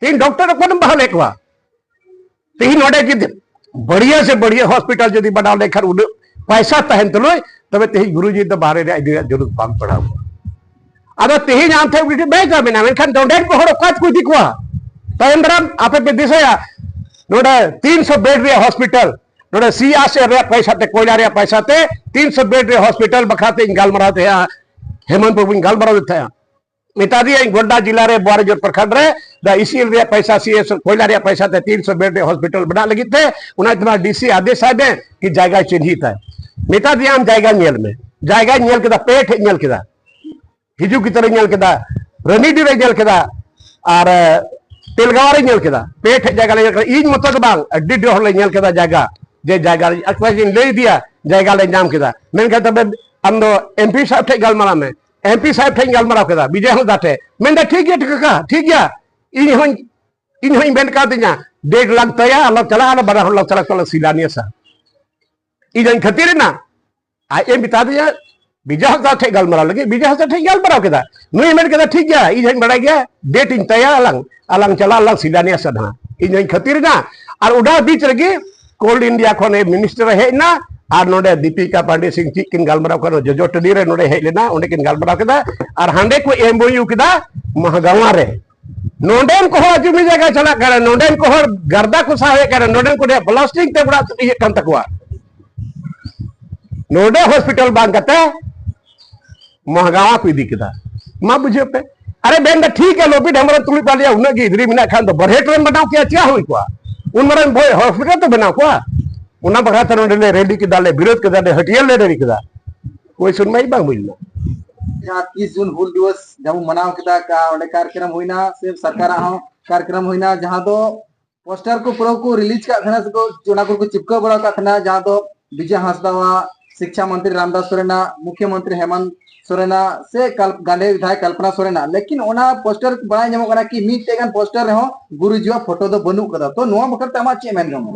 ᱛᱮᱦᱮᱧ ᱰᱚᱠᱴᱚᱨ ᱚᱠᱚᱭᱮᱢ ᱵᱟᱦᱟᱞᱮᱫ ᱠᱚᱣᱟ? ᱛᱮᱦᱮᱧ ᱱᱚᱰᱮ ᱡᱩᱫᱤ ᱵᱟᱹᱲᱤᱭᱟᱹ ᱥᱮ ᱵᱟᱹᱲᱤᱭᱟᱹ ᱦᱚᱥᱯᱤᱴᱟᱞ ᱡᱩᱫᱤ ᱵᱮᱱᱟᱣ ᱞᱮᱱᱠᱷᱟᱱ ᱩᱱᱟᱹᱜ ᱯᱟᱭᱥᱟ ᱛᱟᱦᱮᱱ ᱛᱩᱞᱩᱡ, ᱛᱚᱵᱮ ᱛᱮᱦᱮᱧ ᱜᱩᱨᱩᱡᱤ ᱫᱚ ᱵᱟᱦᱨᱮ ᱨᱮ ᱤᱫᱤ ᱨᱮᱭᱟᱜ ᱡᱟᱹᱨᱩᱲ ᱵᱟᱝ ᱯᱟᱲᱟᱣ ᱠᱚᱜᱼᱟ᱾ ᱟᱫᱚ ᱛᱮᱦᱮᱧ ᱟᱢ ᱴᱷᱮᱱ ᱢᱤᱫᱴᱤᱡ ᱵᱮᱝᱠ ᱢᱮᱱᱟᱜᱼᱟ, ᱢᱮᱱᱠᱷᱟᱱ ᱱᱚᱰᱮᱱ ᱠᱚ ᱦᱚᱲ ᱚᱠᱟ ᱛᱮᱠᱚ ᱤᱫᱤ ᱠᱚᱣᱟ? ᱛᱟᱭᱚᱢ ᱫᱟᱨᱟᱢ ᱟᱯᱮ ᱯᱮ ᱫᱤᱥᱟᱹᱭᱟ, ᱱᱚᱰᱮ ᱛᱤᱱᱥᱚ ᱵᱮᱰ ᱨᱮᱭᱟᱜ ᱦᱚᱥᱯᱤᱴᱟᱞ, ᱱᱚᱰᱮ ᱥᱤ ᱟᱨ ᱥᱤ ᱨᱮᱭᱟᱜ ᱯᱚᱭᱥᱟ ᱛᱮ, ᱠᱚᱭᱞᱟ ᱨᱮᱭᱟᱜ ᱯᱚᱭᱥᱟ ᱛᱮ ᱛᱤᱱᱥᱚ ᱵᱮᱰ ᱨᱮᱭᱟᱜ ᱦᱚᱥᱯᱤᱴᱟᱞ ᱵᱟᱠᱷᱨᱟ ᱛᱮ ᱤᱧ ᱜᱟᱞᱢᱟᱨᱟᱣ ᱛᱟᱦᱮᱸᱜᱼᱟ, ᱦᱮᱢᱚᱱᱛ ᱵᱟᱹᱵᱩᱧ ᱜᱟᱞᱢᱟᱨᱟᱣ ᱞᱮᱫ ᱛᱟᱦᱮᱸᱜᱼᱟ᱾ ᱢᱮᱛᱟ ᱫᱮᱭᱟᱹᱧ ᱜᱚᱱᱰᱟ ᱡᱮᱞᱟ ᱨᱮ ᱵᱚᱣᱟᱨᱤᱡᱳᱨ ᱯᱨᱚᱠᱷᱚᱸᱰ ᱨᱮ ᱫᱟ ᱤᱥᱤᱞ ᱨᱮᱭᱟᱜ ᱯᱚᱭᱥᱟ, ᱥᱤ ᱮᱥ ᱠᱚᱭᱞᱟ ᱨᱮᱭᱟᱜ ᱯᱚᱭᱥᱟ ᱛᱮ ᱛᱤᱱᱥᱚ ᱵᱮᱰ ᱨᱮᱭᱟᱜ ᱦᱚᱥᱯᱤᱴᱟᱞ ᱵᱮᱱᱟᱜ ᱞᱟᱹᱜᱤᱫ ᱛᱮ, ᱚᱱᱟ ᱛᱮᱢᱟ ᱰᱤ ᱥᱤ ᱟᱫᱮᱥ ᱟᱭ ᱢᱮ ᱠᱤ ᱡᱟᱭᱜᱟᱭ ᱪᱤᱱᱦᱤᱛ ᱟᱭ᱾ ᱢᱮᱛᱟ ᱫᱮᱭᱟᱢ ᱡᱟᱭᱜᱟ ᱧᱮᱞ ᱢᱮ, ᱡᱟᱭᱜᱟᱧ ᱧᱮᱞ ᱠᱮᱫᱟ, ᱯᱮ ᱴᱷᱮᱡ ᱧᱮᱞ ᱠᱮᱫᱟ, ᱦᱤᱡᱩᱜ ᱠᱤᱛᱟᱹ ᱨᱮ ᱧᱮᱞ ᱠᱮᱫᱟ, ᱨᱟᱱᱤᱰᱤ ᱨᱮ ᱧᱮᱞ ᱠᱮᱫᱟ, ᱟᱨ ᱛᱮᱞᱜᱟᱣᱟ ᱨᱮ ᱧᱮᱞ ᱠᱮᱫᱟ, ᱯᱮ ᱴᱷᱮᱡ ᱡᱟᱭᱜᱟ ᱞᱮ ᱧᱮᱞ ᱠᱮᱫᱟ᱾ ᱤᱧ ᱢᱚᱛᱚ ᱫᱚ ᱵᱟᱝ, ᱟᱹᱰᱤ ᱰᱷᱮᱨ ᱦᱚᱲ ᱞᱮ ᱧᱮᱞ ᱠᱮᱫᱟ ᱡᱟᱭᱜᱟ, ᱡᱮ ᱡᱟᱭᱜᱟ ᱨᱮ ᱟᱠᱚ ᱤᱧ ᱞᱟᱹᱭ ᱤᱫᱤᱭᱟ, ᱡᱟᱭᱜᱟ ᱞᱮ ᱧᱟᱢ ᱠᱮᱫᱟ᱾ ᱢᱮᱱᱠᱷᱟᱱ ᱛᱚᱵᱮ ᱟᱢ ᱫᱚ ᱮᱢᱯᱤ ᱥᱟᱦᱮᱵ ᱴᱷᱮᱡ ᱜᱟᱞᱢᱟᱨᱟᱣ ᱢᱮ, ᱮᱢᱯᱤ ᱥᱟᱦᱮᱵ ᱴᱷᱮᱡ ᱤᱧ ᱜᱟᱞᱢᱟᱨᱟᱣ ᱠᱮᱫᱟ, ᱵᱤᱡᱚᱭ ᱦᱟᱸᱥᱫᱟ ᱴᱷᱮᱡ, ᱢᱮᱱᱫᱟ ᱴᱷᱤᱠ ᱜᱮᱭᱟ ᱠᱟᱠᱟ, ᱴᱷᱤᱠ ᱜᱮᱭᱟ, ᱤᱧ ᱦᱚᱸᱧ ᱤᱧ ᱦᱚᱸᱧ ᱢᱮᱱ ᱠᱟᱣᱫᱤᱧᱟ, ᱰᱮᱴ ᱞᱟᱝ ᱛᱚᱭᱟ, ᱟᱞᱟᱝ ᱪᱟᱞᱟᱜᱼᱟ, ᱟᱞᱟᱝ ᱵᱟᱱᱟ ᱦᱚᱲ ᱞᱟᱝ ᱪᱟᱞᱟᱜ ᱠᱟᱱᱟ ᱥᱤᱞᱟᱱᱤᱭᱟᱥᱟ᱾ ᱤᱧ ᱦᱚᱸᱧ ᱠᱷᱟᱹᱛᱤᱨ ᱮᱱᱟ, ᱟᱡ ᱮ ᱢᱮᱛᱟ ᱫᱤᱧᱟ ᱵᱤᱡᱚᱭ ᱦᱟᱸᱥᱫᱟ ᱴᱷᱮᱡ ᱜᱟᱞᱢᱟᱨᱟᱣ ᱞᱟᱹᱜᱤᱫ, ᱵᱤᱡᱚᱭ ᱦᱟᱸᱥᱫᱟ ᱴᱷᱮᱡ ᱜᱟᱞᱢᱟᱨᱟᱣ ᱠᱮᱫᱟ᱾ ᱱᱩᱭ ᱢᱮᱱ ᱠᱮᱫᱟ, ᱴᱷᱤᱠ ᱜᱮᱭᱟ, ᱤᱧ ᱦᱚᱸᱧ ᱵᱟᱲᱟᱭ ᱜᱮᱭᱟ, ᱰᱮᱴ ᱤᱧ ᱛᱚᱭᱟ, ᱟᱞᱟᱝ ᱟᱞᱟᱝ ᱪᱟᱞᱟᱜ ᱟᱞᱟᱝ ᱥᱤᱞᱟᱱᱤᱭᱟᱥᱟ ᱱᱟᱦᱟᱜ᱾ ᱤᱧ ᱦᱚᱸᱧ ᱠᱷᱟᱹᱛᱤᱨ ᱮᱱᱟ᱾ ᱟᱨ ᱚᱱᱟ ᱵᱤᱪ ᱨᱮᱜᱮ ᱠᱳᱞ ᱤᱱᱰᱤᱭᱟ ᱠᱷᱚᱱ ᱢᱤᱱᱤᱥᱴᱟᱨ ᱮ ᱦᱮᱡ ᱮᱱᱟ, ᱟᱨ ᱱᱚᱰᱮ ᱫᱤᱯᱤᱠᱟ ᱯᱟᱱᱰᱮ ᱥᱤᱝ ᱪᱮᱫ ᱠᱤᱱ ᱜᱟᱞᱢᱟᱨᱟᱣ ᱠᱟᱱᱟ, ᱡᱚᱡᱚ ᱴᱟᱺᱰᱤ ᱨᱮ ᱱᱚᱰᱮ ᱦᱮᱡ ᱞᱮᱱᱟ, ᱚᱸᱰᱮ ᱠᱤᱱ ᱜᱟᱞᱢᱟᱨᱟᱣ ᱠᱮᱫᱟ᱾ ᱟᱨ ᱦᱟᱸᱰᱮ ᱠᱚ ᱮᱢ ᱳ ᱭᱩ ᱠᱮᱫᱟ ᱢᱟᱦᱜᱟᱣᱟ ᱨᱮ᱾ ᱱᱚᱰᱮᱱ ᱠᱚ ᱦᱚᱲ ᱡᱩᱢᱤ ᱡᱟᱭᱜᱟ ᱪᱟᱞᱟᱜ ᱠᱟᱱᱟ, ᱱᱚᱰᱮᱱ ᱠᱚ ᱦᱚᱲ ᱜᱟᱨᱫᱟ ᱠᱚ ᱥᱟᱦᱟᱣᱮᱫ ᱠᱟᱱᱟ, ᱱᱚᱰᱮᱱ ᱠᱚ ᱰᱮ-, ᱵᱞᱟᱥᱴᱤᱝ ᱛᱮ ᱚᱲᱟᱜ ᱤᱭᱟᱹᱜ ᱠᱟᱱ ᱛᱟᱠᱚᱣᱟ᱾ ᱱᱚᱰᱮ ᱦᱚᱥᱯᱤᱴᱟᱞ ᱵᱟᱝ ᱠᱟᱛᱮ ᱢᱟᱦᱜᱟᱣᱟ ᱠᱚ ᱤᱫᱤ ᱠᱮᱫᱟ᱾ ᱢᱟ ᱵᱩᱡᱷᱟᱹᱣ ᱯᱮ᱾ ᱟᱨᱮ ᱢᱮᱱᱫᱟ, ᱴᱷᱤᱠ ᱜᱮᱭᱟ, ᱞᱚᱵᱤ ᱰᱷᱟᱢᱨᱟ ᱛᱩᱞᱩᱡ ᱯᱟᱞᱮᱭᱟ, ᱩᱱᱟᱹᱜ ᱜᱮ ᱤᱫᱽᱨᱤ ᱢᱮᱱᱟᱜ ᱠᱷᱟᱱ ᱫᱚ ᱵᱟᱨᱦᱮ ᱴᱨᱮᱱ ᱵᱮᱱᱟᱣ ᱠᱮᱭᱟ, ᱪᱮᱫ ᱦᱩᱭ ᱠᱚᱜᱼᱟ? ᱩᱱ ᱢᱟᱨᱟᱝ ᱵᱷᱚᱭ ᱦᱚᱥᱯᱤᱴᱟᱞ ᱛᱚ ᱵᱮᱱᱟᱣ ᱠᱚᱜᱼᱟ᱾ ᱚᱱᱟ ᱵᱟᱠᱷᱨᱟ ᱛᱮ ᱱᱚᱰᱮ ᱞᱮ ᱨᱮᱞᱤ ᱠᱮᱫᱟ, ᱞᱮ ᱵᱤᱨᱳᱫ ᱠᱮᱫᱟ, ᱞᱮ ᱦᱟᱹᱴᱭᱟᱹᱨ ᱞᱮ ᱨᱮᱞᱤ ᱠᱮᱫᱟ᱾ ᱠᱳᱭ ᱥᱩᱱᱣᱟᱭ ᱵᱟᱝ ᱦᱩᱭ ᱞᱮᱱᱟ᱾ ᱡᱟᱦᱟᱸ ᱛᱤᱥ ᱡᱩᱱ ᱦᱩᱞ ᱫᱤᱵᱚᱥ ᱡᱟᱦᱟᱸ ᱵᱚᱱ ᱢᱟᱱᱟᱣ ᱠᱮᱫᱟ, ᱠᱟ-, ᱚᱸᱰᱮ ᱠᱟᱨᱭᱚᱠᱨᱚᱢ ᱦᱩᱭᱱᱟ ᱥᱮ ᱥᱚᱨᱠᱟᱨᱟᱜ ᱦᱚᱸ ᱠᱟᱨᱭᱚᱠᱨᱚᱢ ᱦᱩᱭᱱᱟ, ᱡᱟᱦᱟᱸ ᱫᱚ ᱯᱳᱥᱴᱟᱨ ᱠᱚ ᱯᱩᱨᱟᱹ ᱠᱚ ᱨᱤᱞᱤᱡᱽ ᱠᱟᱜ ᱛᱟᱦᱮᱱᱟ, ᱥᱮ ᱠᱚ, ᱚᱱᱟ ᱠᱚᱨᱮ ᱠᱚ ᱪᱤᱯᱠᱟᱹᱣ ᱵᱟᱲᱟ ᱠᱟᱜ ᱛᱟᱦᱮᱱᱟ, ᱡᱟᱦᱟᱸ ᱫᱚ ᱵᱤᱡᱚᱭ ᱦᱟᱸᱥᱫᱟᱣᱟᱜ, ᱥᱤᱠᱪᱷᱟ ᱢᱚᱱᱛᱨᱤ ᱨᱟᱢᱫᱟᱥ ᱥᱚᱨᱮᱱᱟᱜ, ᱢᱩᱠᱷᱭᱚ ᱢᱚᱱᱛᱨᱤ ᱦᱮᱢᱚᱱᱛ ᱥᱚᱨᱮᱱᱟᱜ, ᱥᱮ ᱠᱟᱞ-, ᱜᱟᱸᱰᱮ ᱵᱤᱫᱷᱟᱭᱚᱠ ᱠᱚᱞᱯᱚᱱᱟ ᱥᱚᱨᱮᱱᱟᱜ᱾ ᱞᱮᱠᱤᱱ ᱚᱱᱟ ᱯᱳᱥᱴᱟᱨ ᱵᱟᱲᱟᱭ ᱧᱟᱢᱚᱜ ᱠᱟᱱᱟ ᱠᱤ ᱢᱤᱫᱴᱮᱡ ᱜᱟᱱ ᱯᱳᱥᱴᱟᱨ ᱨᱮᱦᱚᱸ ᱜᱩᱨᱩᱡᱤᱭᱟᱜ ᱯᱷᱳᱴᱳ ᱫᱚ ᱵᱟᱹᱱᱩᱜ ᱠᱟᱫᱟ᱾ ᱛᱚ ᱱᱚᱣᱟ ᱵᱟᱠᱷᱨᱟ ᱛᱮ ᱟᱢᱟᱜ ᱪᱮᱫ ᱢᱮᱱ ᱡᱚᱝ?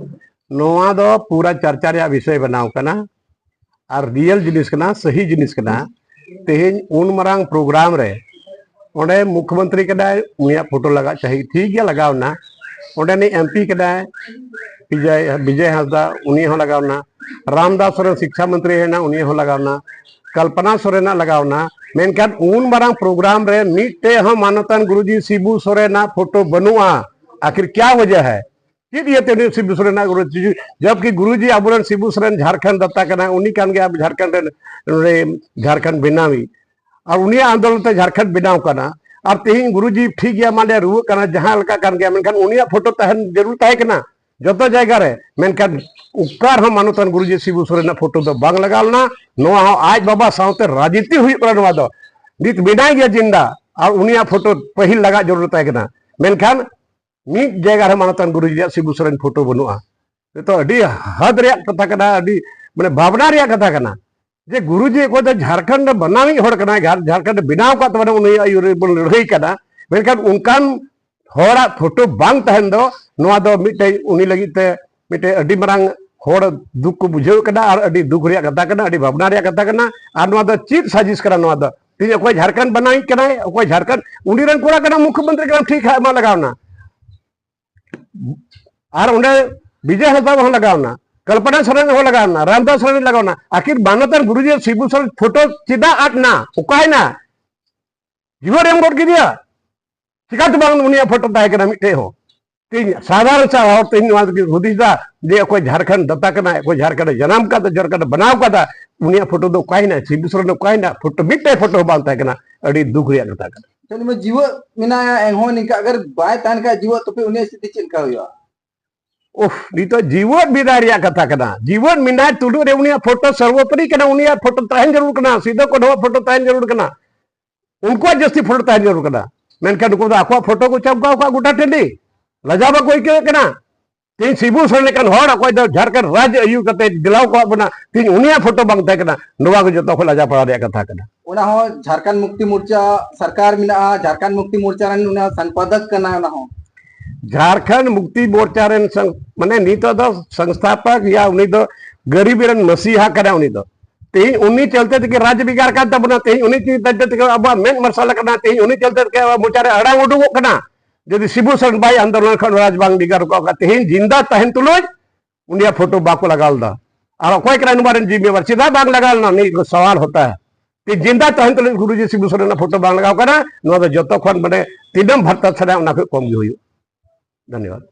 ᱱᱚᱣᱟ ᱫᱚ ᱯᱩᱨᱟᱹ ᱪᱟᱨᱪᱟ ᱨᱮᱭᱟᱜ ᱵᱤᱥᱚᱭ ᱵᱮᱱᱟᱣ ᱠᱟᱱᱟ᱾ ᱟᱨ ᱨᱤᱭᱮᱞ ᱡᱤᱱᱤᱥ ᱠᱟᱱᱟ, ᱥᱟᱹᱦᱤ ᱡᱤᱱᱤᱥ ᱠᱟᱱᱟ᱾ ᱛᱮᱦᱮᱧ ᱩᱱ ᱢᱟᱨᱟᱝ ᱯᱨᱳᱜᱨᱟᱢ ᱨᱮ ᱚᱸᱰᱮ ᱢᱩᱠᱷᱭᱚᱢᱚᱱᱛᱨᱤ ᱠᱟᱱᱟᱭ, ᱩᱱᱤᱭᱟᱜ ᱯᱷᱳᱴᱳ ᱞᱟᱜᱟᱜ ᱪᱟᱹᱦᱤ, ᱴᱷᱤᱠ ᱜᱮᱭᱟ, ᱞᱟᱜᱟᱣ ᱮᱱᱟ᱾ ᱚᱸᱰᱮᱱᱤᱡ ᱮᱢᱯᱤ ᱠᱟᱱᱟᱭ ᱵᱤᱡᱚᱭ, ᱵᱤᱡᱚᱭ ᱦᱟᱸᱥᱫᱟ, ᱩᱱᱤ ᱦᱚᱸ ᱞᱟᱜᱟᱣ ᱮᱱᱟ᱾ ᱨᱟᱢᱫᱟᱥ ᱥᱚᱨᱮᱱ ᱥᱤᱠᱪᱷᱟ ᱢᱚᱱᱛᱨᱤ ᱦᱮᱡ ᱮᱱᱟ, ᱩᱱᱤ ᱦᱚᱸ ᱞᱟᱜᱟᱣ ᱮᱱᱟ᱾ ᱠᱚᱞᱯᱚᱱᱟ ᱥᱚᱨᱮᱱᱟᱜ ᱞᱟᱜᱟᱣ ᱮᱱᱟ᱾ ᱢᱮᱱᱠᱷᱟᱱ ᱩᱱ ᱢᱟᱨᱟᱝ ᱯᱨᱳᱜᱨᱟᱢ ᱨᱮ ᱢᱤᱫᱴᱮᱡ ᱦᱚᱸ ᱢᱟᱱᱚᱛᱟᱱ ᱜᱩᱨᱩᱡᱤ ᱥᱤᱵᱩ ᱥᱚᱨᱮᱱᱟᱜ ᱯᱷᱳᱴᱳ ᱵᱟᱹᱱᱩᱜᱼᱟ᱾ ᱟᱠᱷᱤᱨ ᱠᱭᱟ ᱣᱟᱡᱟ ᱦᱟᱭ? ᱪᱮᱫ ᱤᱭᱟᱹᱛᱮ ᱩᱱᱤ ᱥᱤᱵᱩ ᱥᱚᱨᱮᱱᱟᱜ ᱜᱩᱨᱩ, ᱡᱚᱵᱠᱤ ᱜᱩᱨᱩᱡᱤ ᱟᱵᱚᱨᱮᱱ ᱥᱤᱵᱩ ᱥᱚᱨᱮᱱ ᱡᱷᱟᱲᱠᱷᱚᱸᱰ ᱫᱟᱛᱟ ᱠᱟᱱᱟᱭ, ᱩᱱᱤ ᱠᱟᱱ ᱜᱮᱭᱟ ᱡᱷᱟᱲᱠᱷᱚᱸᱰ ᱨᱮᱱ, ᱱᱚᱰᱮ ᱡᱷᱟᱲᱠᱷᱚᱸᱰ ᱵᱮᱱᱟᱣᱤᱡ, ᱟᱨ ᱩᱱᱤᱭᱟᱜ ᱟᱱᱫᱳᱞᱚᱱ ᱛᱮ ᱡᱷᱟᱲᱠᱷᱚᱸᱰ ᱵᱮᱱᱟᱣ ᱠᱟᱱᱟ᱾ ᱟᱨ ᱛᱮᱦᱮᱧ ᱜᱩᱨᱩᱡᱤ ᱴᱷᱤᱠ ᱜᱮᱭᱟ, ᱢᱟᱱᱮ ᱨᱩᱣᱟᱹᱜ ᱠᱟᱱᱟ, ᱡᱟᱦᱟᱸ ᱞᱮᱠᱟ ᱠᱟᱱ ᱜᱮᱭᱟ, ᱢᱮᱱᱠᱷᱟᱱ ᱩᱱᱤᱭᱟᱜ ᱯᱷᱳᱴᱳ ᱛᱟᱦᱮᱱ ᱡᱟᱹᱨᱩᱲ ᱛᱟᱦᱮᱸ ᱠᱟᱱᱟ ᱡᱚᱛᱚ ᱡᱟᱭᱜᱟ ᱨᱮ᱾ ᱢᱮᱱᱠᱷᱟᱱ ᱚᱠᱟ ᱨᱮᱦᱚᱸ ᱢᱟᱱᱚᱛᱟᱱ ᱜᱩᱨᱩᱡᱤ ᱥᱤᱵᱩ ᱥᱚᱨᱮᱱᱟᱜ ᱯᱷᱳᱴᱳ ᱫᱚ ᱵᱟᱝ ᱞᱟᱜᱟᱣ ᱞᱮᱱᱟ᱾ ᱱᱚᱣᱟ ᱦᱚᱸ ᱟᱡ ᱵᱟᱵᱟ ᱥᱟᱶᱛᱮ ᱨᱟᱡᱽᱱᱤᱛᱤ ᱦᱩᱭᱩᱜ ᱠᱟᱱᱟ᱾ ᱱᱚᱣᱟ ᱫᱚ ᱱᱤᱛ ᱢᱮᱱᱟᱭ ᱜᱮᱭᱟ ᱡᱤᱱᱫᱟ, ᱟᱨ ᱩᱱᱤᱭᱟᱜ ᱯᱷᱳᱴᱳ ᱯᱟᱹᱦᱤᱞ ᱞᱟᱜᱟᱜ ᱡᱟᱹᱨᱩᱲ ᱛᱟᱦᱮᱸ ᱠᱟᱱᱟ᱾ ᱢᱮᱱᱠᱷᱟᱱ ᱢᱤᱫ ᱡᱟᱭᱜᱟ ᱨᱮ ᱢᱟᱱᱚᱛᱟᱱ ᱜᱩᱨᱩᱡᱤᱭᱟᱜ ᱥᱤᱵᱩ ᱥᱚᱨᱮᱱ ᱯᱷᱳᱴᱳ ᱵᱟᱹᱱᱩᱜᱼᱟ᱾ ᱱᱤᱛᱚᱜ ᱟᱹᱰᱤ ᱦᱟᱫ ᱨᱮᱭᱟᱜ ᱠᱟᱛᱷᱟ ᱠᱟᱱᱟ, ᱟᱹᱰᱤ ᱢᱟᱱᱮ ᱵᱷᱟᱵᱽᱱᱟ ᱨᱮᱭᱟᱜ ᱠᱟᱛᱷᱟ ᱠᱟᱱᱟ᱾ ᱡᱮ ᱜᱩᱨᱩᱡᱤ ᱚᱠᱚᱭ ᱫᱚ ᱡᱷᱟᱲᱠᱷᱚᱸᱰ ᱨᱮ ᱵᱮᱱᱟᱣᱤᱡ ᱦᱚᱲ ᱠᱟᱱᱟᱭ, ᱡᱷᱟᱲ-, ᱡᱷᱟᱲᱠᱷᱚᱸᱰ ᱵᱮᱱᱟᱣ ᱟᱠᱟᱫ ᱛᱟᱵᱚᱱᱟ, ᱩᱱᱤᱭᱟᱜ ᱟᱹᱭᱩᱨ ᱨᱮ ᱵᱚᱱ ᱞᱟᱹᱲᱦᱟᱹᱭ ᱠᱟᱱᱟ, ᱢᱮᱱᱠᱷᱟᱱ ᱚᱱᱠᱟᱱ ᱦᱚᱲᱟᱜ ᱯᱷᱳᱴᱳ ᱵᱟᱝ ᱛᱟᱦᱮᱱ ᱫᱚ, ᱱᱚᱣᱟ ᱫᱚ ᱢᱤᱫᱴᱮᱡ ᱩᱱᱤ ᱞᱟᱹᱜᱤᱫ ᱛᱮ ᱢᱤᱫᱴᱮᱡ ᱟᱹᱰᱤ ᱢᱟᱨᱟᱝ ᱦᱚᱲ ᱫᱩᱠ ᱠᱚ ᱵᱩᱡᱷᱟᱹᱣ ᱠᱟᱱᱟ ᱟᱨ ᱟᱹᱰᱤ ᱫᱩᱠ ᱨᱮᱭᱟᱜ ᱠᱟᱛᱷᱟ ᱠᱟᱱᱟ, ᱟᱹᱰᱤ ᱵᱷᱟᱵᱽᱱᱟ ᱨᱮᱭᱟᱜ ᱠᱟᱛᱷᱟ ᱠᱟᱱᱟ᱾ ᱟᱨ ᱱᱚᱣᱟ ᱫᱚ ᱪᱮᱫ ᱥᱟᱡᱤᱥ ᱠᱟᱱᱟ? ᱱᱚᱣᱟ ᱫᱚ ᱛᱮᱦᱮᱧ ᱚᱠᱚᱭ ᱡᱷᱟᱲᱠᱷᱚᱸᱰ ᱵᱮᱱᱟᱣᱤᱡ ᱠᱟᱱᱟᱭ, ᱚᱠᱚᱭ ᱡᱷᱟᱲᱠᱷᱚᱸᱰ, ᱩᱱᱤ ᱨᱮᱱ ᱠᱚᱲᱟ ᱠᱟᱱᱟ, ᱢᱩᱠᱷᱭᱚᱢᱚᱱᱛᱨᱤ ᱠᱟᱱᱟ, ᱴᱷᱤᱠ ᱦᱟᱸᱜ ᱮᱢᱟ ᱞᱟᱜᱟᱣ ᱮᱱᱟ᱾ ᱟᱨ ᱚᱸᱰᱮ ᱵᱤᱡᱚᱭ ᱦᱟᱸᱥᱫᱟ ᱦᱚᱸ ᱞᱟᱜᱟᱣ ᱮᱱᱟ, ᱠᱚᱞᱯᱚᱱᱟ ᱥᱚᱨᱮᱱ ᱦᱚᱸ ᱞᱟᱜᱟᱣ ᱮᱱᱟ, ᱨᱟᱢᱫᱟᱥ ᱥᱚᱨᱮᱱ ᱞᱟᱜᱟᱣ ᱮᱱᱟ᱾ ᱟᱹᱠᱤᱱ ᱢᱟᱱᱚᱛᱟᱱ ᱜᱩᱨᱩᱡᱤ ᱥᱤᱵᱩ ᱥᱚᱨᱮᱱ ᱯᱷᱳᱴᱳ ᱪᱮᱫᱟᱜ ᱟᱫ ᱮᱱᱟ, ᱚᱠᱟᱭᱮᱱᱟ? ᱡᱤᱵᱚᱱ ᱮᱢ ᱜᱚᱫ ᱠᱮᱫᱮᱭᱟ᱾ ᱪᱤᱠᱟᱹᱛᱮ ᱵᱟᱝ ᱩᱱᱤᱭᱟᱜ ᱯᱷᱳᱴᱳ ᱛᱟᱦᱮᱸ ᱠᱟᱱᱟ ᱢᱤᱫᱴᱮᱡ ᱦᱚᱸ? ᱛᱮᱦᱮᱧ ᱥᱟᱫᱷᱟᱨᱚᱱ ᱥᱟ ᱦᱚᱲ ᱛᱮᱦᱮᱧ ᱱᱚᱣᱟ ᱜᱮ ᱦᱩᱫᱤᱥ ᱫᱟ ᱡᱮ ᱚᱠᱚᱭ ᱡᱷᱟᱲᱠᱷᱚᱸᱰ ᱫᱟᱛᱟ ᱠᱟᱱᱟᱭ, ᱚᱠᱚᱭ ᱡᱷᱟᱲᱠᱷᱚᱸᱰ ᱡᱟᱱᱟᱢ ᱠᱟᱫᱟ, ᱡᱷᱟᱲᱠᱷᱚᱸᱰ ᱵᱮᱱᱟᱣ ᱠᱟᱫᱟ, ᱩᱱᱤᱭᱟᱜ ᱯᱷᱳᱴᱳ ᱫᱚ ᱚᱠᱟᱭᱮᱱᱟ? ᱥᱤᱵᱩ ᱥᱚᱨᱮᱱ ᱫᱚ ᱚᱠᱟᱭᱮᱱᱟ? ᱯᱷᱳᱴᱳ ᱢᱤᱫᱴᱮᱡ ᱯᱷᱳᱴᱳ ᱦᱚᱸ ᱵᱟᱝ ᱛᱟᱦᱮᱸ ᱠᱟᱱᱟ᱾ ᱟᱹᱰᱤ ᱫᱩᱠ ᱨᱮᱭᱟᱜ ᱠᱟᱛᱷᱟ ᱠᱟᱱᱟ᱾ ᱪᱮᱫ ᱢᱮ ᱡᱤᱣᱮᱫ ᱢᱮᱱᱟᱭᱟ, ᱮᱱᱦᱚᱸ ᱱᱤᱝᱠᱟ ᱟᱜᱟᱨ ᱵᱟᱭ ᱛᱟᱦᱮᱱ ᱠᱷᱟᱡ ᱡᱤᱣᱮᱫ, ᱛᱚᱵᱮ ᱩᱱᱤᱭᱟᱜ ᱥᱛᱷᱤᱛᱤ ᱪᱮᱫ ᱞᱮᱠᱟ ᱦᱩᱭᱩᱜᱼᱟ? ᱩᱯᱷ, ᱱᱤᱛᱚᱜ ᱡᱤᱣᱮᱫ ᱢᱮᱱᱟᱭ ᱨᱮᱭᱟᱜ ᱠᱟᱛᱷᱟ ᱠᱟᱱᱟ᱾ ᱡᱤᱣᱮᱫ ᱢᱮᱱᱟᱭ ᱛᱩᱞᱩᱡ ᱨᱮ ᱩᱱᱤᱭᱟᱜ ᱯᱷᱳᱴᱳ ᱥᱚᱨᱵᱚᱯᱚᱨᱤ ᱠᱟᱱᱟ, ᱩᱱᱤᱭᱟᱜ ᱯᱷᱳᱴᱳ ᱛᱟᱦᱮᱱ ᱡᱟᱹᱨᱩᱲ ᱠᱟᱱᱟ, ᱥᱤᱫᱩ ᱠᱟᱹᱱᱦᱩᱣᱟᱜ ᱯᱷᱳᱴᱳ ᱛᱟᱦᱮᱱ ᱡᱟᱹᱨᱩᱲ ᱠᱟᱱᱟ, ᱩᱱᱠᱩᱣᱟᱜ ᱡᱟᱹᱥᱛᱤ ᱯᱷᱳᱴᱳ ᱛᱟᱦᱮᱱ ᱡᱟᱹᱨᱩᱲ ᱠᱟᱱᱟ᱾ ᱢᱮᱱᱠᱷᱟᱱ ᱱᱩᱠᱩ ᱫᱚ ᱟᱠᱚᱣᱟᱜ ᱯᱷᱳᱴᱳ ᱠᱚ ᱪᱟᱯᱠᱟᱣ ᱠᱟᱜᱼᱟ ᱜᱚᱴᱟ ᱴᱟᱺᱰᱤ, ᱞᱟᱡᱟᱣ ᱵᱟᱠᱚ ᱟᱹᱭᱠᱟᱹᱣᱮᱫ ᱠᱟᱱᱟ᱾ ᱛᱮᱦᱮᱧ ᱥᱤᱵᱩ ᱥᱚᱨᱮᱱ ᱞᱮᱠᱟᱱ ᱦᱚᱲ ᱚᱠᱚᱭ ᱫᱚ ᱡᱷᱟᱲᱠᱷᱚᱸᱰ ᱨᱟᱡᱽ ᱟᱹᱭᱩᱨ ᱠᱟᱛᱮ ᱫᱮᱞᱟᱣ ᱠᱟᱜ ᱵᱚᱱᱟ, ᱛᱮᱦᱮᱧ ᱩᱱᱤᱭᱟᱜ ᱯᱷᱳᱴᱳ ᱵᱟᱝ ᱛᱟᱦᱮᱸ ᱠᱟᱱᱟ, ᱱᱚᱣᱟ ᱜᱮ ᱡᱚᱛᱚ ᱠᱷᱚᱱ ᱞᱟᱡᱟᱣ ᱯᱟᱲᱟ ᱨᱮᱭᱟᱜ ᱠᱟᱛᱷᱟ ᱠᱟᱱᱟ᱾ ᱚᱱᱟ ᱦᱚᱸ ᱡᱷᱟᱲᱠᱷᱚᱸᱰ ᱢᱩᱠᱛᱤ ᱢᱳᱨᱪᱟ ᱥᱚᱨᱠᱟᱨ ᱢᱮᱱᱟᱜᱼᱟ, ᱡᱷᱟᱲᱠᱷᱚᱸᱰ ᱢᱩᱠᱛᱤ ᱢᱳᱨᱪᱟ ᱨᱮᱱ ᱩᱱᱤ ᱦᱚᱸ ᱥᱚᱢᱯᱟᱫᱚᱠ ᱠᱟᱱᱟᱭ᱾ ᱚᱱᱟ ᱦᱚᱸ ᱡᱷᱟᱲᱠᱷᱚᱸᱰ ᱢᱩᱠᱛᱤ ᱢᱳᱨᱪᱟ ᱨᱮᱱ ᱥᱚᱝ-, ᱢᱟᱱᱮ ᱱᱤᱛᱚᱜ ᱫᱚ ᱥᱚᱝᱥᱛᱷᱟᱯᱚᱠ ᱭᱟ ᱩᱱᱤ ᱫᱚ ᱜᱟᱹᱨᱤᱵ ᱨᱮᱱ ᱢᱟᱹᱥᱤᱦᱟ ᱠᱟᱱᱟ ᱩᱱᱤ ᱫᱚ᱾ ᱛᱮᱦᱮᱧ ᱩᱱᱤ ᱪᱚᱞᱛᱮ ᱛᱮᱜᱮ ᱨᱟᱡᱽ ᱵᱷᱮᱜᱟᱨ ᱠᱟᱱ ᱛᱟᱵᱚᱱᱟ, ᱛᱮᱦᱮᱧ ᱩᱱᱤ ᱪᱚᱞᱛᱮ ᱛᱮᱜᱮ ᱟᱵᱚᱣᱟᱜ ᱢᱮᱫ ᱢᱟᱨᱥᱟᱞ ᱟᱠᱟᱱᱟ, ᱛᱮᱦᱮᱧ ᱩᱱᱤ ᱪᱚᱞᱛᱮ ᱛᱮᱜᱮ ᱟᱵᱚᱣᱟᱜ ᱢᱚᱪᱟ ᱨᱮ ᱟᱲᱟᱝ ᱩᱰᱩᱠᱚᱜ ᱠᱟᱱᱟ᱾ ᱡᱩᱫᱤ ᱥᱤᱵᱩ ᱥᱚᱨᱮᱱ ᱵᱟᱭ ᱟᱱᱫᱳᱞᱚᱱ ᱠᱷᱟᱱ ᱨᱟᱡᱽ ᱵᱟᱝ ᱵᱷᱮᱜᱟᱨ ᱠᱚᱜᱼᱟ᱾ ᱛᱮᱦᱮᱧ ᱡᱤᱱᱫᱟ ᱛᱟᱦᱮᱱ ᱛᱩᱞᱩᱡ ᱩᱱᱤᱭᱟᱜ ᱯᱷᱳᱴᱳ ᱵᱟᱠᱚ ᱞᱟᱜᱟᱣ ᱞᱮᱫᱟ᱾ ᱟᱨ ᱚᱠᱚᱭ ᱠᱟᱱᱟᱭ ᱱᱚᱣᱟ ᱨᱮᱱ ᱡᱤᱢᱢᱮᱣᱟᱨ? ᱪᱮᱫᱟᱜ ᱵᱟᱝ ᱞᱟᱜᱟᱣ ᱞᱮᱱᱟ? ᱱᱤᱭᱟᱹ ᱠᱚ ᱥᱟᱣᱟᱞ ᱦᱚᱛᱟ ᱦᱟᱭ᱾ ᱛᱮ ᱡᱤᱱᱫᱟ ᱛᱟᱦᱮᱱ ᱛᱩᱞᱩᱡ ᱜᱩᱨᱩᱡᱤ ᱥᱤᱵᱩ ᱥᱚᱨᱮᱱᱟᱜ ᱯᱷᱳᱴᱳ ᱵᱟᱝ ᱞᱟᱜᱟᱣ ᱠᱟᱱᱟ, ᱱᱚᱣᱟ ᱫᱚ ᱡᱚᱛᱚ ᱠᱷᱚᱱ ᱢᱟᱱᱮ ᱛᱤᱱᱟᱹᱜ ᱵᱷᱟᱨᱛᱟ ᱪᱷᱟᱲᱟ ᱚᱱᱟ ᱠᱷᱚᱱ ᱠᱚᱢ ᱜᱮ ᱦᱩᱭᱩᱜ᱾ ᱫᱷᱚᱱᱭᱚᱵᱟᱫ᱾